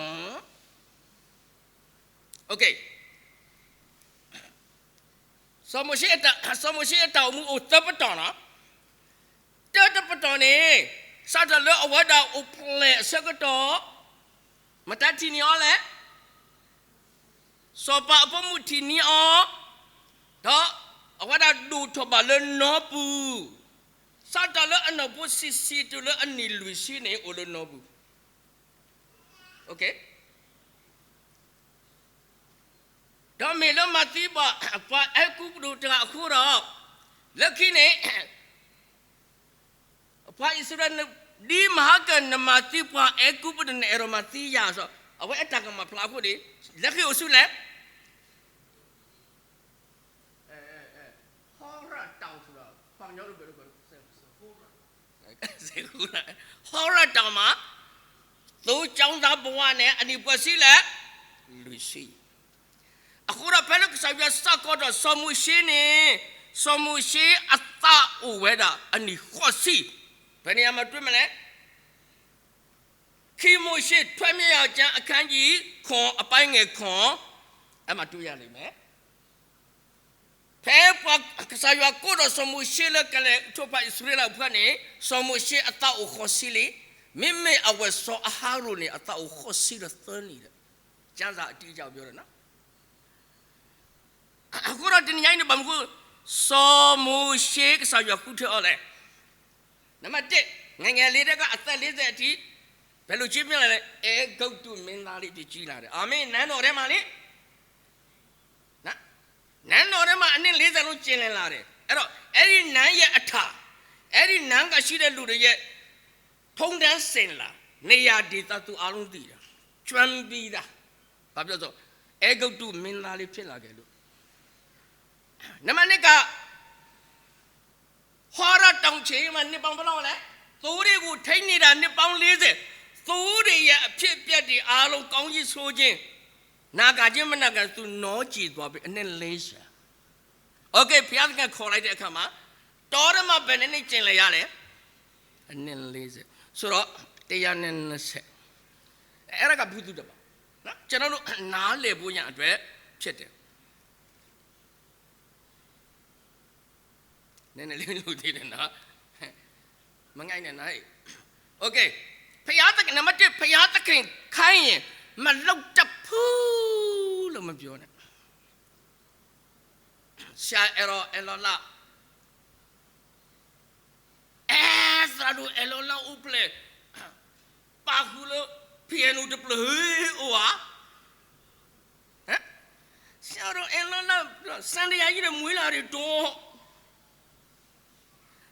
Okay, စီၤမိၤၡ့အတၢ်အိၣ်မူအိၣ်သၢပတီၢ်နီၤ. တၢတပတီၢ်န့ၣ် စးထီၣ်လၢအဝဲဒၣ်အိၣ်ဖျဲၣ်အဆၢကတီၢ် မတၤထံၣ်န့ၢ်အီၤလဲၣ်. စီၤပၤအဖိမုၣ်ထံၣ်န့ၢ်အီၤ, ဒီးအဝဲဒၣ်ဒိၣ်ထီၣ်ဘၣ်လၢနီပူၤ, စးထီၣ်လၢအနီၢ်ဖိဆံးဆံးတုၤလၢအနံၣ်လွံၢ်ဆံန့ၣ် အိၣ်လၢနီပူၤ. Okay, ဒီးမ့ၢ်လၢမၤသံပှၤအဲၤကူပတူးတဂၤအဃိဒီး, လၢခံန့ၣ် ပှၤအံၣ်စရ့လး ဒ်မဟါကၢၣ်နမၤသံပှၤအဲၤကူပတူး နအဲၣ်ဒိးမၤသံယၤစီၤ, အဝဲအတၢ်ကမၣ်ဖျါအဃိန့ၣ် လၢခံအိၣ်ဆူလဲၣ်. ဟီရၣ်တၢ်အိၣ်ဖှိၣ်ဒီး ပှၤကညီတဘ့ၣ် ဟီရၣ်တၢ်မၤ, သိကၠီသးပဝးန့ၣ် အနံၣ်ပှဲၤဆံလဲၣ်, လွံၢ်ဆံ. အဃိဒီးဖဲလၢကစၢ်ယွၤစးကီးဒီးစီၤမိၤၡ့န့ၣ်, စီၤမိၤၡ့အသးအိၣ်ဝဲဒၣ်အနံၣ်ဃိးဆံ. ဖဲန့ၣ်အမၤတွ့မးလဲၣ်. ခံမိၤၡ့ ထွဲမျဉ်းရာဇဝင် အခန်းကြီးခွန် အပိုင်းငယ်ခွန်, အမၤတွ့ရလိမ့်မယ်. ဖဲပှၤကစၢ်ယွၤကိးဒီးစီၤမိၤၡ့လၢကလဲၤထိးပှၤအံၣ်စရ့လးအဖိန့ၣ်, စီၤမိၤၡ့အသးအိၣ်ဃိးဆံလံ. မ့မ့ၢ်အဝဲၢ်စီၤအၤဟရိၣ်န့ၣ် အသးအိၣ်ဃိးဆံဒီးသၢနံၣ်ဒီး, ကျမ်းစာအတိအကျပြောတယ်နော်. အဃိဒီးတနံၤညါအံၤန့ၣ် ဘၣ်မနုၤအဃိ စီၤမိၤၡ့ကစၢ်ယွၤဃုထၢအီၤလဲၣ်. နံပါတ်တစ်, ငယ်ငယ်လေးထဲက အသက်လေးဆယ်အထိ ဘယ်လိုကြီးပြင်းလာလဲ, အဲဂုတ္တုမင်းသားလေး ဖြစ်ကြီးလာတယ်. အာမင်. နန်းတော်ထဲမှာလေ, နန်းတော်ထဲမှာ အနှစ်လေးဆယ်လုံး ကျင်လည်လာတယ်. အဲ့တော့ အဲ့ဒီနန်းရဲ့အထံ, အဲ့ဒီနန်းကရှိတဲ့လူတွေရဲ့ ထုံးတမ်းစဉ်လာ, နေရာဒေသ သူအားလုံးသိတယ်, ကျွမ်းပြီးသား. ဘာဖြစ်လို့လဲဆိုတော့ အဲဂုတ္တုမင်းသားလေး ဖြစ်လာတယ်လို့. နံပါတ်နှစ်က ဟောရတောင်ခြေမှာ နှစ်ပေါင်းဘယ်လောက်လဲ? သိုးတွေကို ထိန်းနေတာ နှစ်ပေါင်းလေးဆယ်. သိုးတွေရဲ့ အဖြစ်အပျက်တွေအားလုံး ကောင်းကြီးဆိုးခြင်း, နာဂါခြင်း မနာဂါ, သူ နောင်ကျဉ်သွားပြီ, အနှစ်လေးဆယ်. Okay, ဘုရားသခင် ခေါ်လိုက်တဲ့အခါမှာ တောထဲမှာ ဘယ်နှစ်နှစ် ကျင်လည်ရလဲ? အနှစ်လေးဆယ်. ဆိုတော့ တစ်ရာနှစ်ဆယ်. အဲ့ဒါက ဘုသူတပါ, နော်? ကျွန်တော်တို့ နားလည်ဖို့ရန်အတွက် ဖြစ်တယ်. နည်းနည်းလေး လူသေးတယ်နော်. မငိုက်နဲ့နော်. Okay, ဘုရားသခင်, နံပါတ်တစ်, ဘုရားသခင် ခိုင်းရင် မလုပ်တတ်ဘူးလို့ မပြောနဲ့. ဆရာအဲၣ်ဒိး အဲၣ်ဒိးလၢ အဲၣ်သရၣ်ဒိၣ် အဲၣ်ဒိးလၢ အိၣ်ဖျဲၣ် ပာ်ဃုာ်လၢ ဖံအဲၣ်နူၣ် တဖျၢၣ် ဟ့ၣ်အိၣ်ဧါ. ဆရာတော်အဲလောလ စန္ဒယာကြီးနဲ့မွေးလာတဲ့တော့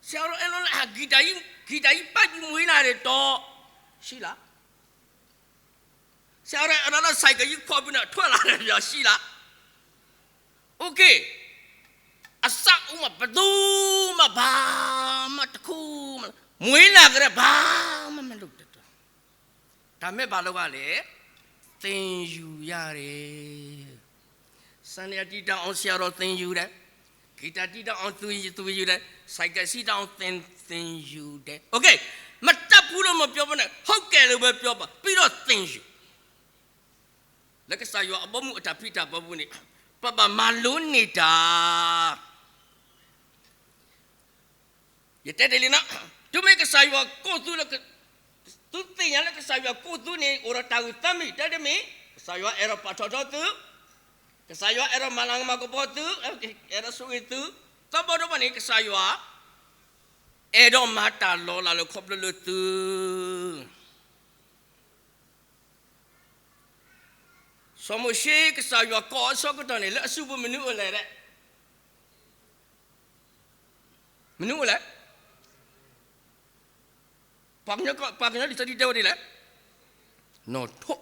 ဆရာတော်အဲလောလ ဂီတကြီး ဂီတကြီးပိုက်ပြီးမွေးလာတဲ့တော့ ရှိလား? ဆရာတော်အဲလောလ ဆိုင်ကယ်ကြီးခေါ်ပြီးတော့ထွက်လာတယ်ဗျာ ရှိလား? โอเค အစအိုးမှာဘယ်သူမှဘာမှတစ်ခုမှမွေးလာကြတဲ့ဘာမှမလုပ်တတ်တော့ ဒါမဲ့ဘာလုပ်ရလဲ? သင်ယူရတယ်။ စန္ဒယာတီးတတ်အောင် ဆရာတော်သင်ယူတယ်။ ဂီတတီးတတ်အောင် သင်ယူတယ်။ ဆိုင်ကယ်စီးတတ်အောင် သင်သင်ယူတယ်။ โอเค မတတ်ဘူးလို့မပြောဘဲနဲ့ ဟုတ်ကဲ့လို့ပဲပြောပါ။ ပြီးတော့သင်ယူ လၢကစၢ်ယွၤအဘီမုၢ်အတၢ်ဖံးတၢ်မၤပူၤန့ၣ် ပဘၣ်မၤလိန့ၢ်တၢ် ယတဲတ့ၢ်လံနီၤ, တုၤမ့ၢ်ကစၢ်ယွၤကိးသုလၢ သုသ့ၣ်ညါလၢကစၢ်ယွၤကိးသုန့ၣ် အိၣ်ဒီးတၢ်ဂုာ်သးမံ တၢ်တမံၤ ကစၢ်ယွၤအဲၣ်ဒိးပာ်ထီၣ်ထီသု, ကစၢ်ယွၤအဲၣ်ဒိးမၤလၤကပီၤသု, အဲၣ်ဒိးဆိၣ်ဂ့ၤသု, သီဘီတဘီန့ၣ် ကစၢ်ယွၤ အဲၣ်ဒိးမၤတၢ်လီၤလးလၢခီဖျိလၢသု စီၤမိၤၡ့ ကစၢ်ယွၤကိးအဆၢကတီၢ်န့ၣ် လၢအစုပူၤမနုၤအိၣ်လဲၣ်, မနုၤအိၣ်လဲၣ်, ပှၤကညီလံာ်စီဆှံတဲဝဲဒ်လဲၣ်, နီၣ်ထိၣ်,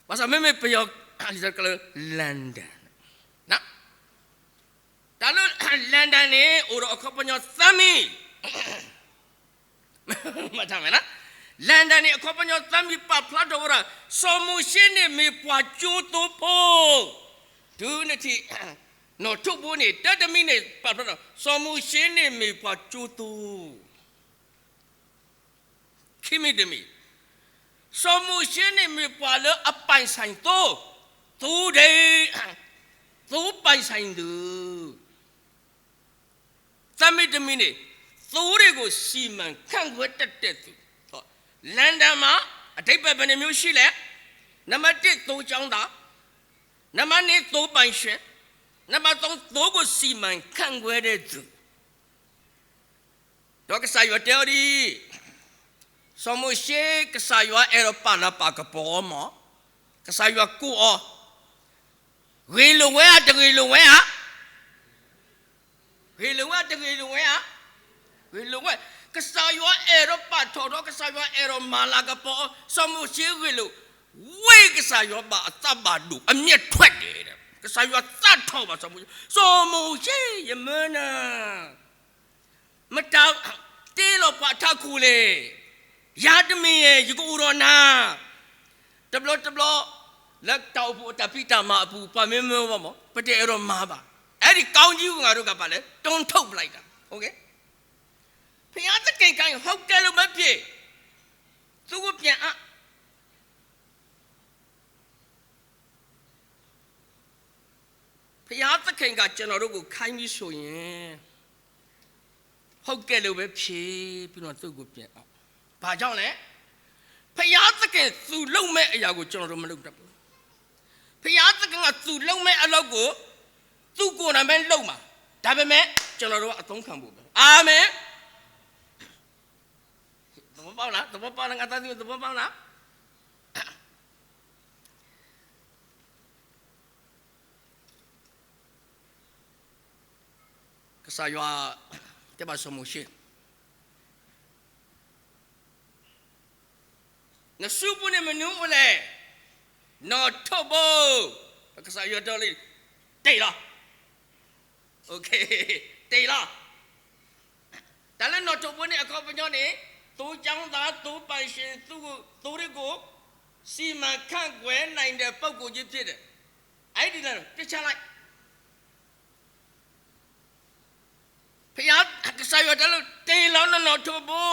ဘၣ်ဆၣ်မ့မ့ၢ်ပယီၤ လံာ်စီဆှံလၢ London, တၢ်လၢ London န့ၣ် အိၣ်ဒီးအခီပညီသၢမံၤ မ့ၢ်တၢ်မ့ၢ်နီၤ, London န့ၣ် အခီပညီသၢမံၤပာ်ဖျါထီၣ်ဝဲဒၣ် စီၤမိၤၡ့န့ၣ်မ့ၢ်ပှၤကၠိသိဖိ, တုၤနထံၣ် နီၣ်ထိၣ်ဘိန့ၣ် တၢ်တမံၤန့ၣ် ပာ်ဖျါထီၣ် စီၤမိၤၡ့န့ၣ်မ့ၢ်ပှၤကၠိသိ, ခံမံၤတမံၤ စီၤမိၤၡ့န့ၣ်မ့ၢ်ပှၤလၢအပိုင်ဆိုင်သိ, သိ, သိုဒၣ်, သိပိုင်ဆိုင်သူ, သၢမံၤတမံၤန့ၣ် သိတွေကို စီမံခန့်ခွဲတတ်တဲ့သူ, London မှာ အဓိပ္ပာယ်ဘယ်နှမျိုးရှိလဲ, နံပါတ်တစ် သိကျောင်းသား, နံပါတ်နှစ် သိပိုင်ရှင်, နံပါတ်သုံး သိကို စီမံခန့်ခွဲတဲ့သူ ဒီးကစၢ်ယွၤတဲအီၤဒ်အံၤ, စီၤမိၤၡ့ ကစၢ်ယွၤအဲၣ်ဒိးပာ်လၤပာ်ကပီၤအီၤမး, ကစၢ်ယွၤကိးအီၤ, ဂ့ၤလိာ်ဝဲဧါ တဂ့ၤလိာ်ဝဲဧါ, ဂ့ၤလိာ်ဝဲဧါ တဂ့ၤလိာ်ဝဲဧါ, ဂ့ၤလိာ်ဝဲ, ကစၢ်ယွၤအဲၣ်ဒိးပာ်ထီၣ်ထီ ကစၢ်ယွၤအဲၣ်ဒိးမၤလၤကပီၤအီၤ, စီၤမိၤၡ့ဂ့ၤလိာ်, ဝ့ၢ်ကစၢ်ယွၤဘၣ်အသးဘၣ်ဒိၣ် အမျက်ထွက်တယ်, ကစၢ်ယွၤသးထီၣ်ဘၣ်စီၤမိၤၡ့, စီၤမိၤၡ့ ယမၢနၤ မတၤတ့လီၤပှၤအထးခိၣ်လဲၣ်, ယၤတမံၤဧၢ ယကအိၣ်ဒီးနၤ, တဘျီတဘျီ လၢတၢ်အိၣ်ဖှိၣ်အတၢ်ဖံးတၢ်မၤအပူၤ ပှၤမ့ၢ်မၢဝဲမး ပတအဲၣ်ဒိးမၤဘၣ်, အဲဒီကောင်းကြီးကို ငါတို့က ဘာလဲ တုံးထုတ်ပလိုက်တာ, ဘုရားသခင်က ဟုတ်ကဲ့လို့ပဲဖြစ်, သူ့ကိုပြန်အပ် ဘုရားသခင်က ကျွန်တော်တို့ကို ခိုင်းပြီဆိုရင် ဟုတ်ကဲ့လို့ပဲဖြစ်, ပြီးတော့သူ့ကိုပြန်အပ်. ဘာကြောင့်လဲ? ဘုရားသခင် သူလုပ်မဲ့အရာကို ကျွန်တော်တို့ မလုပ်တတ်ဘူး. ဘုရားသခင်က သူလုပ်မဲ့အလုပ်ကို သူကိုယ်တိုင်ပဲလုပ်မှာ, ဒါပေမဲ့ ကျွန်တော်တို့က အသုံးခံဖို့ပဲ. အာမင်. သဘောပေါက်လား? သဘောပေါက်လား? ငါသားသမီး သဘောပေါက်လား? ကစၢ်ယွၤတဲဘၣ်စီၤမိၤၡ့, နစုပူၤန့ၣ်မနုၤအိၣ်လဲၣ်, နီၣ်ထိၣ်ဘိ, ကစၢ်ယွၤတဲလံ, တ့ၢ်လီၤ, တ့ၢ်လီၤ. တၢ်လၢနီၣ်ထိၣ်ဘိန့ၣ် အခီပညီန့ၣ် သိကျောင်းသား, သိပိုင်ရှင်, သိ, သိတွေကို စီမံခန့်ခွဲနိုင်တဲ့ ပုဂ္ဂိုလ်ကြီးဖြစ်တယ်. အဲဒီလမ်း တစ်ချလိုက်. ဘုရား, ကစၢ်ယွၤတဲလၢ တ့ၢ်လီၤနနီၣ်ထိၣ်ဘိ.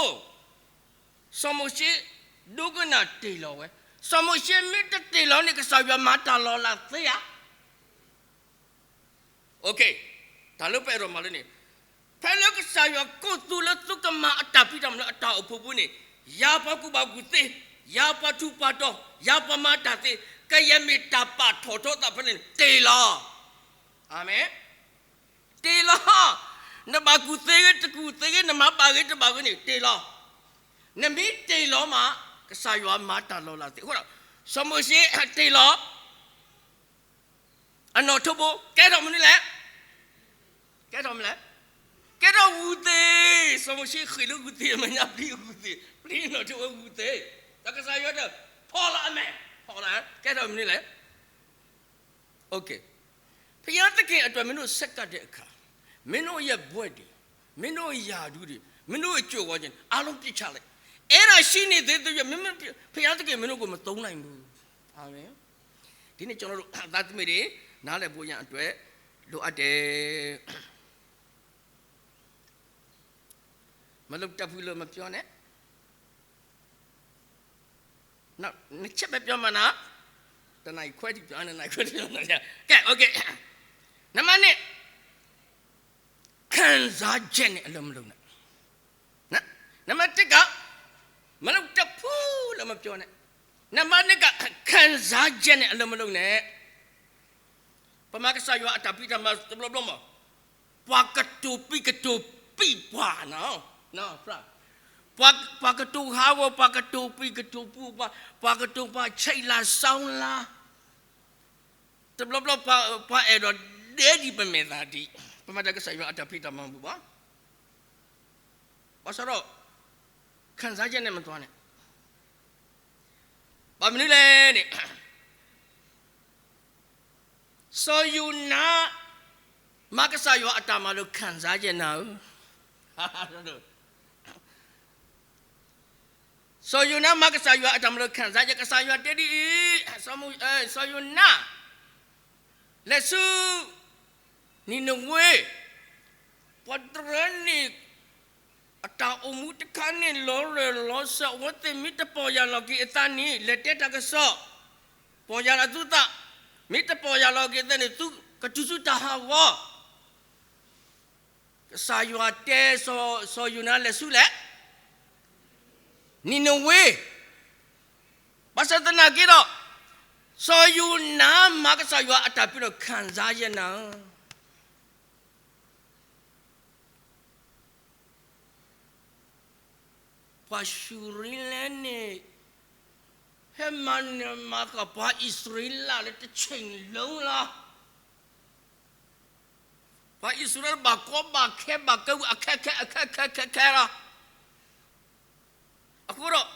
စီၤမိၤၡ့ ဒိကနၣ်တ့ၢ်လီၤဝဲ. စီၤမိၤၡ့မ့ၢ်တတ့ၢ်လီၤန့ၣ် ကစၢ်ယွၤမၤတၢ်လီၤလးသ့ဧါ. တၢ်လၢပအဲၣ်ဒိးမၤလၢန့ၣ်, ဖဲလၢကစၢ်ယွၤကိးသုလၢသုကမၤအတၢ်ဖံးတၢ်မၤလၢအတၢ်အိၣ်ဖှိၣ်ပူၤန့ၣ်, ယၤပှၤကူၣ်ဘၣ်ကူၣ်သ့, ယၤပှၤထူးပှၤတီၤ, ယၤပှၤမၤတၢ်သ့, ကယဲၢ်မ့ၢ်တၢ်ပာ်ထီၣ်ထီသးဖဲန့ၣ် တ့ၢ်လီၤ. အၤမ့ၣ်. တ့ၢ်လီၤ. နဘၣ်ကူၣ်သ့ဂ့ၤတကူၣ်သ့ဂ့ၤ, နမၤဘၣ်ဂ့ၤတဘၣ်ဂ့ၤန့ၣ် တ့ၢ်လီၤ. နမ့ၢ်တ့ၢ်လီၤမး ကစၢ်ယွၤမၤတၢ်လီၤလးသ့. အဃိဒီး စီၤမိၤၡ့တ့ၢ်လီၤ. အနီၣ်ထိးဘိ ကဲထီၣ်မနုၤလဲၣ်. ကဲထီၣ်မနုၤလဲၣ်. ကဲထီၣ်ဂုၢ်သ့ၣ်, စီၤမိၤၡ့ဃ့ၢ်လၢဂုၢ်သ့ၣ်အမဲာ်ညါ ပျံၤဂုၢ်သ့ၣ်, ပျံၤနီၣ်ထိးဝဲဂုၢ်သ့ၣ်, ဒီးကစၢ်ယွၤတဲ ဖီၣ်လီၤအမဲာ်, ဖီၣ်လီၤ, ကဲထီၣ်မနုၤလဲၣ်. ဘုရားသခင်အတွက် မင်းတို့ဆက်ကပ်တဲ့အခါ, မင်းတို့ရဲ့ဘွဲ့တွေ, မင်းတို့ရဲ့ရာထူးတွေ, မင်းတို့ရဲ့ကြွယ်ဝခြင်းတွေ အားလုံးပစ်ချလိုက်. အဲ့ဒါရှိနေသေးသရွေ့ မင်းမ ဘုရားသခင် မင်းတို့ကို မသုံးနိုင်ဘူး. အာမင်. ဒီနေ့ ကျွန်တော်တို့ သားသမီးတွေ နားလည်ဖို့ရန်အတွက် လိုအပ်တယ်. မလုပ်တတ်ဘူးလို့ မပြောနဲ့. နောက်နှစ်ချက်ပဲပြောမှာနော်. တစ်နာရီခွဲထိပြော, နှစ်နာရီခွဲထိပြောမှာနော်. ကဲ, OK. နံပါတ်နှစ်, ခံစားချက်နဲ့ အလုပ်မလုပ်နဲ့. နံပါတ်တစ်က, မလုပ်တတ်ဘူးလို့ မပြောနဲ့. နံပါတ်နှစ်က, ခံစားချက်နဲ့ အလုပ်မလုပ်နဲ့. ပမၤကစၢ်ယွၤအတၢ်ဖံးတၢ်မၤတဘျီဘျီမး, ပှၤကတိၤပံၤကတိၤပံၤပှၤနီၤ, ပှၤကတိၤဟးဂီၤ, ပှၤကတိၤပံၤကတိၤပူၤ, ပှၤကတိၤပှၤဆဲးလၤစီလၤ, တဘျီဘျီပှၤအဲၣ်ဒိးဒဲဒံးပမဲာ်သးဒံး, ပမၤတၢ်ကစၢ်ယွၤအတၢ်ဖံးတၢ်မၤမုာ်ဘၣ်. ဘၣ်ဆၣ်ဒီး ခံစားချက်နဲ့ မသွားနဲ့. ဘၣ်မနုၤလဲၣ်န့ၣ်, စီၤယိၤနါ မၤကစၢ်ယွၤအတၢ်မၤလၢ ခံစားချက်နဲ့ဧါ. စီၤယိၤနါမၤကစၢ်ယွၤအတၢ်မၤလၢ ခံစားချက်, ကစၢ်ယွၤတဲဒ်အံၤ, စီၤယိၤနါ လဲၤဆူ နံၤနဝ့, ပှၤတရၢန့ၣ် အတၢ်အိၣ်မူတခါန့ၣ် လီၤရၢၢ်လီၤစၢၤ, အဝဲသ့ၣ်မ့ၢ်တပီၢ်ယၢ်လီၤက့ၤအသးန့ၣ် လဲၤတဲတၢ်ကစီၣ်, ပီၢ်ယၢ်လီၤသုသး, မ့ၢ်တပီၢ်ယၢ်လီၤက့ၤအသးန့ၣ် သုကတုၤဆူတၢ်ဟးဂီၤ. ကစၢ်ယွၤတဲ စီၤယိၤနါလဲၤဆူလဲၣ်, နံၤနဝ့. ဘၣ်ဆၣ်သနာ်က့ဒီး စီၤယိၤနါမၤကစၢ်ယွၤအတၢ်ဖံးဒီး ခံစားချက်နဲ့ဧါ. ပှၤၡူရ့လဲန့ၣ် ဟဲမၤနၢၤမၤဃၣ်ပှၤအံၣ်စရ့လးလၢ တဆ့ၣ်လၢလီၤ. ပှၤအံၣ်စရ့လးဘၣ်ကီဘၣ်ခဲ ဘၣ်ကဝံၤအခဲခဲအခဲခဲခဲခဲလီၤ. အဃိဒီး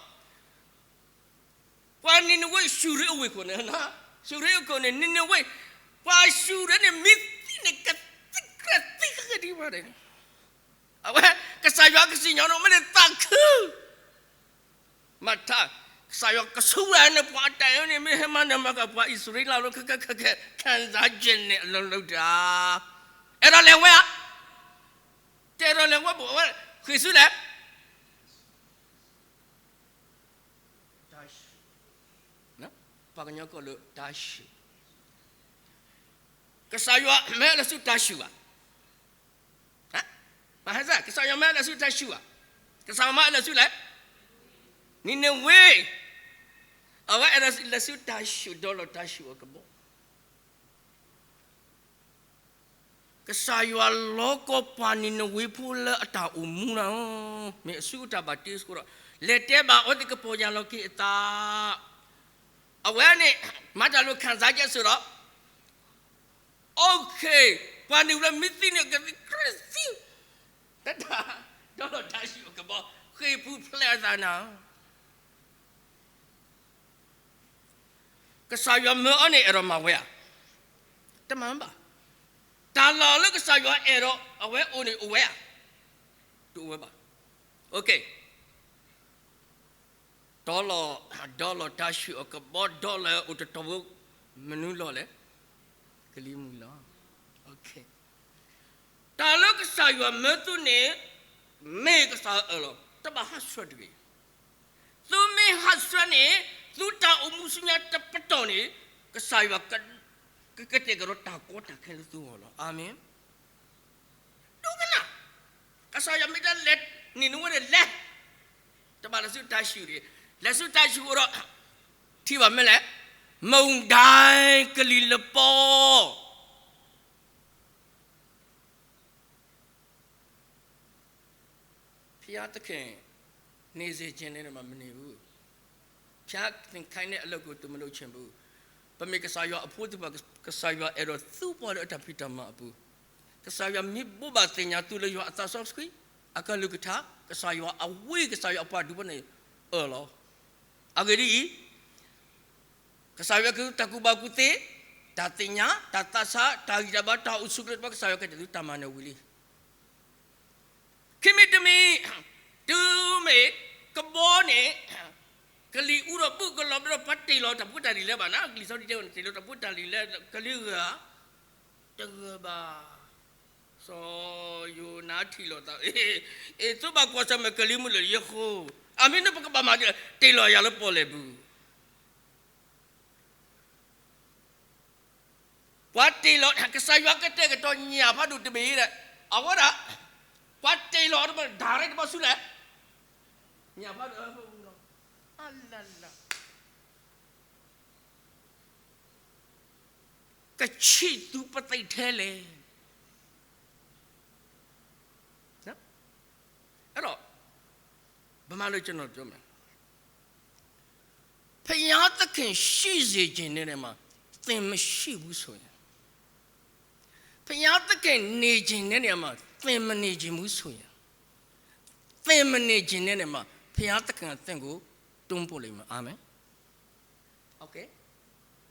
ပှၤနံၤနဝ့ၡူရ့အဝ့ၢ်ခိၣ်န့ၣ်, ၡူရ့အခိၣ်န့ၣ် နံၤနဝ့, ပှၤၡူရ့န့ၣ် မ့ၢ်သံန့ၣ် ကသံကြဲသံဃဲဒံးဘၣ်န့ၣ်, အဝဲ ကစၢ်ယွၤကစံၣ်ညီၣ်န့ၣ် မ့ၢ်န့ၣ်သးခု မၤထါ, ကစၢ်ယွၤကဆိဝဲန့ၣ် ပှၤအတၢ်အံၤန့ၣ် မ့ၢ်ဟဲမၤနၢၤမၤဃၣ်ပှၤအံၣ်စရ့လးလၢ ခဲခဲခဲခဲ ခံစားချက်နဲ့ အလုပ်လုပ်တာ. အဲၣ်ဒိးလဲၤဝဲဧါ. တအဲၣ်ဒိးလဲၤဝဲဘၣ်, အဝဲဃ့ၢ်ဆူလဲၣ်, ပှၤကညီကီၢ်လၢတၢ်ၡူၣ်, ကစၢ်ယွၤမၢလဲၤဆူတၢ်ၡူၣ်ဘၣ်. မဟဲစၢ် ကစၢ်ယွၤမၢလဲၤဆူတၢ်ၡူၣ်ဘၣ်. ကစၢ်ယွၤမၢလဲၤဆူလဲၣ်, နံၤနဝ့, အဝဲအဲၣ်ဒိးလဲၤဆူတၢ်ၡူၣ် ဒီလီၤတၢ်ၡူၣ်အကဘီ. ကစၢ်ယွၤလီကီပှၤနံၤနဝ့ဖိလၢအတၢ်အိၣ်မူန့ၣ်, မ့ၢ်အစုအတၢ်ဘၣ်တ့အဃိဒီး လဲၤတဲဘၣ်အဝဲသ့ၣ် ကပီၢ်ယၢ်လီၤက့ၤအသး. အဝဲန့ၣ် မၤတၢ်လၢခံစားချက်စ့ၢ်ဒီး OK, ပှၤနံၤနဝ့မ့ၢ်သံန့ၣ် ကသံကြဲသံ, တၢ် ဒီလီၤတၢ်ၡူၣ်အကဘီ ဃ့ၢ်ပူၤဖျဲးအသးန့ၣ်. ကစၢ်ယွၤမၢအီၤန့ၣ် အဲၣ်ဒိးမၤဝဲဧါ. တမၤဘၣ်. တၢ်လီၢ်လၢကစၢ်ယွၤအဲၣ်ဒိးအဝဲအိၣ်န့ၣ် အိၣ်ဝဲဧါ. တအိၣ်ဝဲဘၣ်. OK, ဒီလီၤ, ဒီလီၤတၢ်ၡူၣ်အကဘီ, ဒီလီၤအိၣ်တတီၤဖိ, မနုၤလီၤလဲၣ်. ကလံၤမုၢ်လီၤ. တၢ်လၢကစၢ်ယွၤမၢသုန့ၣ် မ့ၢ်ကစၢ်အၢၣ်လီၤ, တဘၣ်ဟးဆှဲးတဂ့ၤ. သုမ့ၢ်ဟးဆှဲးန့ၣ် သုတၢ်အိၣ်မူဆူညါတပတီၢ်န့ၣ် ကစၢ်ယွၤ ကကတဲာ်ကတီၤတၢ်ကီတၢ်ခဲလၢသုဂီၢ်လီၤ. အၤမ့ၣ်. ဒိကနၣ်, ကစၢ်ယွၤမ့ၢ်တဲလဲၤနံၤနဝ့န့ၣ်လဲၤ, တဘၣ်လဲၤဆူတၢ်ၡူၣ်တဂ့ၤ. လဲၤဆူတၢ်ၡူၣ်အိၣ်ဒီး ထံၣ်ဘၣ်မ့ၢ်လဲၣ်, မုန်တိုင်း ကလံၤလပီ ဘုရားသခင် နေစေချင်တယ်မမနေဘူး. ဘုရားသခင်ခိုင်းတဲ့အလုပ်ကို သူမလုပ်ချင်ဘူး. ပမ့ၢ်ကစၢ်ယွၤအဖိသ့ၣ်တဖၣ်, ကစၢ်ယွၤအဲၣ်ဒိးသူပှၤလၢအတၢ်ဖံးတၢ်မၤအပူၤ, ကစၢ်ယွၤမ့ၢ်ဘိးဘၣ်သ့ၣ်ညါသုလၢယွၤအသးစီဆှံ, အကလုၢ်ကထါ, ကစၢ်ယွၤအဝ့ၢ်, ကစၢ်ယွၤအပှၤဒူၣ်ဖိန့ၣ်, အၢၣ်လီၤ. အဂ့ၢ်ဒ်အံၤ, ကစၢ်ယွၤကဲသုတၢ်ကူၣ်ဘၣ်ကူၣ်သ့, တၢ်သ့ၣ်ညါ, တၢ်သးဆး, တၢ်ဂံၢ်တၢ်ဘါ, တၢ်အိၣ်ဆူၣ်အိၣ်ချ့တဖၣ်, ကစၢ်ယွၤကဲသုတၢ်မၤနၢၤဝံၤလံ. ခံမံၤတမံၤ, တုၤမ့ၢ်ကဘီန့ၣ် ကလံၤအူဒီးဘုၣ်ကလီၤဘျီဒီး ပှၤတ့ၢ်လီၤတၢ်ဖိတၢ်လံၤလၢၤဘၣ်န့ၣ်, လံာ်စီဆှံတဲဝဲန့ၣ် တ့ၢ်လီၤတၢ်ဖိတၢ်လံၤလၢကလံၤဂၤ, တဂၤဘၣ်. စီၤယိၤနါထံၣ်လိာ်သး, အ့, အ့, သုဘၣ်ကွၢ်ဆၢၣ်မဲာ်ကလံၤမုၢ်လၢယဃိ, အမ့ၢ်နပကဘၣ်မၤဒ်လဲၣ်, တ့ၢ်လီၤယၤလၢပီၣ်လဲၣ်ပူၤ ပှၤတ့ၢ်လီၤ, ကစၢ်ယွၤကတဲာ်ကတီၤညၣ်ဖးဒိၣ်တဘ့ၣ်ဒီး, အဝဲဒၣ်, ပှၤတ့ၢ်လီၤတၢ်ရဲၣ်တဘီဆူလဲၣ်, ညၣ်ဖးဒိၣ်အဖၢပူၤလီၤ. အလလ, ကဆံးသူပသံးထဲလဲၣ်. အဲၣ်ဒိး, ပမၤလိကနီၤတဲမး, ဘုရားသခင်ရှိစေချင်တယ်မှာ သင်မရှိဘူးဆိုရင်, ဘုရားသခင်နေချင်တဲ့နေရာမှာ သင်မနေချင်ဘူးဆိုရင်, သင်မနေချင်တဲ့နေရာမှာ ဘုရားသခင်ကသင်ကိုတွန်းပို့လိမ့်မယ်. အာမင်.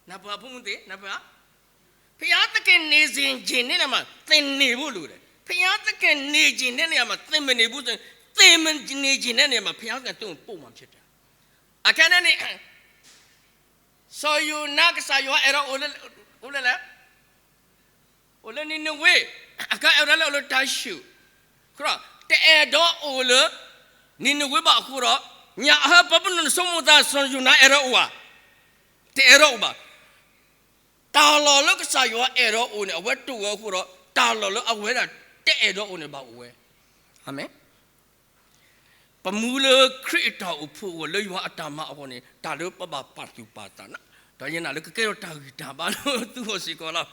နၢ်ပၢၢ်ဖိမုၣ်သ့ၣ်, နၢ်ပၢၢ်ဧါ. ဘုရားသခင်နေစေချင်တဲ့နေရာမှာ သင်နေဖို့လိုတယ်. ဘုရားသခင်နေချင်တဲ့နေရာမှာ သင်မနေဘူးဆိုရင်, သင်မနေချင်တဲ့နေရာမှာ ဘုရားသခင်သင်ကိုပို့မှာဖြစ်တယ်. အခဲန့ၣ်န့ၣ်, စီၤယိၤနါကစၢ်ယွၤအဲၣ်ဒိးအိၣ်လၢ, အိၣ်လၢလဲၣ်, အိၣ်လၢနံၤနဝ့, အကဲအဲၣ်ဒိးလၢအိၣ်လၢတၢ်ၡူး, တအဲၣ်ဒိးအိၣ်လၢနံၤနဝ့ဘၣ်အဃိဒီး, ညၣ်အဟၢဖၢပူၤန့ၣ်နဆိကမိၣ်သး စီၤယိၤနါအဲၣ်ဒိးအိၣ်ဧါ, တအဲၣ်ဒိးအိၣ်ဘၣ်. တၢ်လီၢ်လၢကစၢ်ယွၤအဲၣ်ဒိးအိၣ်န့ၣ် အဝဲတအိၣ်ဝဲအဃိဒီး, တၢ်လီၢ်လၢအဝဲဒၣ်တအဲၣ်ဒိးအိၣ်န့ၣ်ဘၣ်အိၣ်ဝဲ. အၤမ့ၣ်. ပမူလၢခရံာ်အတၢ်အိၣ်ဖှိၣ်အဂီၢ် လၢယွၤအတၢ်မၤအဂီၢ်န့ၣ် တၢ်လၢပဘၣ်ပာ်သူၣ်ပာ်သးန့ၣ်, ဒီးယနာ်လၢကကဲထီၣ်တၢ်ဂံၢ်တၢ်ဘါလၢသုဂီၢ်စ့ၢ်ကီးလီၤ.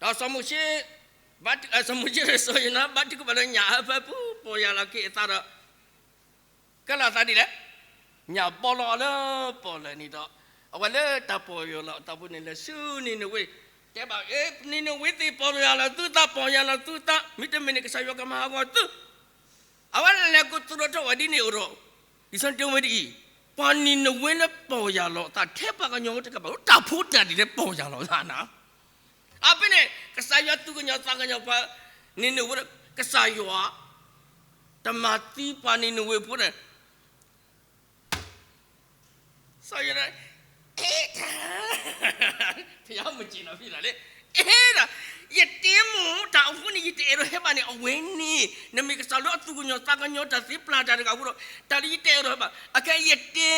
ဒီးစီၤမိၤၡ့, စီၤမိၤၡ့ စီၤယိၤနါ ဘါထုကဖၣ်လၢညၣ်အဟၢဖၢပူၤ ပီၢ်ယၢ်လီၤက့ၤအသးဒီး ကဲလီၤအသးဒ်လဲၣ်, ညၣ်ဘီလီၤအီၤလၢပီၣ်လဲၣ်န့ၣ်ဒီး, အဝဲလၢတၢ်ပီၢ်ယၢ်လီၤအသးပူၤန့ၣ် လဲၤဆူနံၤနဝ့, တဲဘၣ်, နံၤနဝ့သ့ၣ် ပီၢ်ယၢ်လီၤသုသး, ပီၢ်ယၢ်လီၤသုသး, မ့တမ့ၢ်န့ၣ် ကစၢ်ယွၤကမၤဟးဂီၤသု. အဝဲလဲၤကိးသရိာ်ထီၣ်ဝဲဒ်န့ၣ်အဃိဒီး, လံာ်စီဆှံတဲဝဲဒ်အံၤ, ပှၤနံၤနဝ့လၢပီၢ်ယၢ်လီၤအသး ထဲပှၤကညီတကပၤ တၢ်ဖိတၢ်လံၤလၢပီၢ်ယၢ်လီၤအသးန့ၣ် အဖဲန့ၣ် ကစၢ်ယွၤသူၣ်ကညီၤသးကညီၤပှၤနံၤနဝ့, ကစၢ်ယွၤတမၤသံပှၤနံၤနဝ့ဖိန့ၣ်, စီၤယိၤနါ, အဲၣ်ဒိး, ဘုရားမကျင်တော့ဖြစ်တာလေ, အဲၣ်ဒိး, ယတဲမိၢ်တၢ်အဃိန့ၣ် ယတအဲၣ်ဒိးဟဲဘၣ်န့ၣ် အဝဲန့ၣ် နမ့ၢ်ကစၢ်လၢအသူၣ်ကညီၤသးကညီၤတၢ်သ့ပျၢ်တၢ်တဂၤအဃိဒီး တၢ်လၢယတအဲၣ်ဒိးဟဲဘၣ် အခဲယတဲ,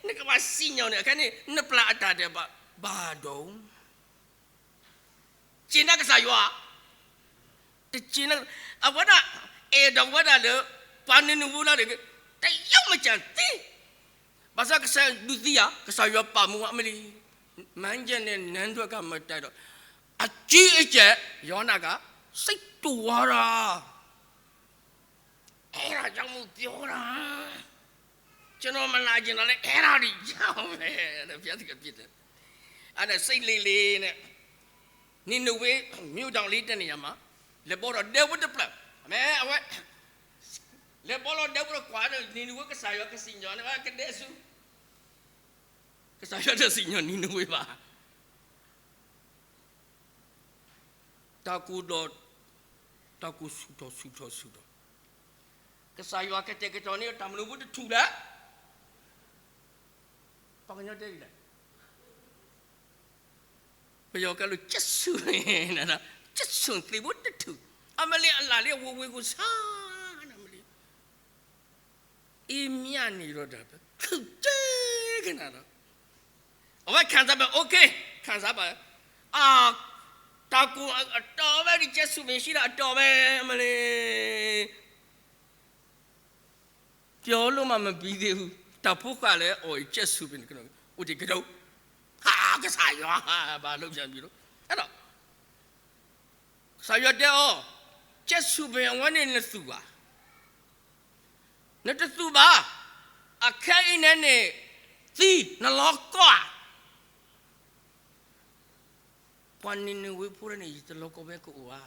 နကဘၣ်စံၣ်ညီၣ်န့ၣ် အခဲန့ၣ် နပျၢ်အတၢ်ဒဲးဘးဘၣ်ဒီး စ့နၢ်ကစၢ်ယွၤ, တစ့နၢ်, အဝဲဒၣ်, အဲၣ်ဒိးဝဲဒၣ်လၢ ပှၤနံၤနဝ့လီၤန့ၣ်, တယုၢ်မစၢ်သံ, ဘၣ်ဆၣ်ကစၢ်ဒုးသံဧါ, ကစၢ်ယွၤပာ်မူအမလံ, မၤကဲန့ၣ် နၢ်ဒွဲၣ်ကမၤတၢ်ဒီး, အကံအကဲ, ယွၤနၢ်က, စိတ်တူဝါတာ အဲဒါကြောင့်မို့ပြောတာ, ကျွန်တော်မလာချင်တာလည်းအဲဒါတွေကြောင့်ပဲတဲ့ ဘုရားသခင်ဖြစ်တယ်, အဲ့ဒါစိတ်လေးလေးနဲ့ နံၤနဝ့မြို့တော်လေးတစ်နေရာမှာ လက်ပေါ်တော့ဒဲဝတ်တစ်ဖျား, အမဲအဝဲ လက်ပေါ်တော့ဒဲဝတ်တစ်ကွာတော့ နံၤနဝ့ကစၢ်ယွၤကစံၣ်ညီၣ်န့ၣ် ကဒဲဆူ ကစၢ်ယွၤတစံၣ်ညီၣ်နံၤနဝ့ဘၣ်. တၢ်ကူၣ်ဒီး တၢ်ကူၣ်ဆူၣ်ထီၣ်ဆူၣ်ထီၣ်ဆူၣ်ထီၣ်, ကစၢ်ယွၤကတဲာ်ကတီၤန့ၢ်တၢ်မနုၤဖိတထူၣ်လဲၣ်. ပှၤကညီတဲဒ်လဲၣ်, ပယီၤကဲလၢကၠဲးဆူၣ်န့ၣ်, ကၠဲးဆူၣ်သ့ၣ်ဖိတထူၣ်, အမလံအလၢ်လံအဝဲဝဲကိးဆါ, နမလံ အ့မၠၣ်န့ၣ်ဒီးတၢ် ခုၣ်ကဲကနၤဒီး အဝဲခံစားပဲ OK, ခံစားပဲ, အ, တၢ်ကူၣ်အတီၤဝဲဒ်ကၠဲးဆူၣ်မ့ၢ်ဆံးဒီးအတီၤဝဲ မလံ, ပြောလို့မှမပြီးသေးဘူး, တၢ်ဖိဃာ်လဲၣ် အိၣ်ကၠဲးဆူၣ်မ့ၢ်န့ၣ် အိၣ်တကဲး, ဟာ, ကစၢ်ယွၤ, ဘာလုပ်ပြန်ပြီလို့, အဲ့ဒီး ကစၢ်ယွၤတဲအီၤ, ကၠဲးဆူၣ်ပင်အဝဲန့ၣ်နသူၣ်ဘၣ်, နတသူၣ်ဘၣ်, အခဲအံၤန့ၣ်န့ၣ်, သ သံ, နလီၤကီဧါ. ပှၤနံၤနဝ့ဖိန့ၣ် ယတလီၤကီဘၣ်ကအိၣ်ဧါ.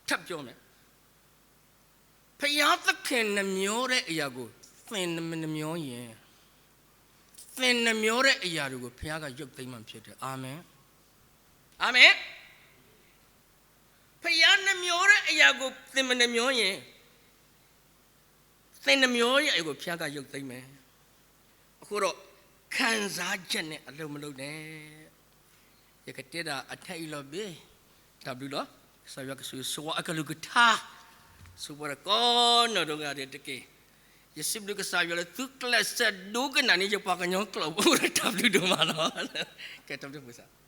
ထပ်ပြောမယ်. ဘုရားသခင်နှမျောတဲ့အရာကို သင်နှမျောရင်, သင်နှမျောတဲ့အရာတွေကို ဘုရားကရုပ်သိမ်းမှာဖြစ်တယ်. အာမင်. အာမင်. ဘုရားနှမျောတဲ့အရာကို သင်မနှမျောရင်, သင်နှမျောတဲ့အရာကို ဘုရားကရုပ်သိမ်းမယ်. အဃိဒီး ခံစားချက်နဲ့ အလုပ်မလုပ်နဲ့. ယကတဲဒၣ်အထဲအံၤလီၤဘ့ၣ်. တၢ်ဘျုးလီၤ. ကစၢ်ယွၤကဆိၣ်ဂ့ၤဆိၣ်ဝါအကလုၢ်ကထါ, ဆိၣ်ဝါဒီးကိးနီၢ်ဒိဂၤဒဲးတက့ၢ်. ယစံးဘျုးကစၢ်ယွၤလၢသုကျဲးစၢးဒိကနၣ်န့ၣ် ယပှၤကညီကျိာ်ဖိဒီး တၢ်ဘျုးဒိၣ်မးလီၤ. ကဲတၢ်ဘျုး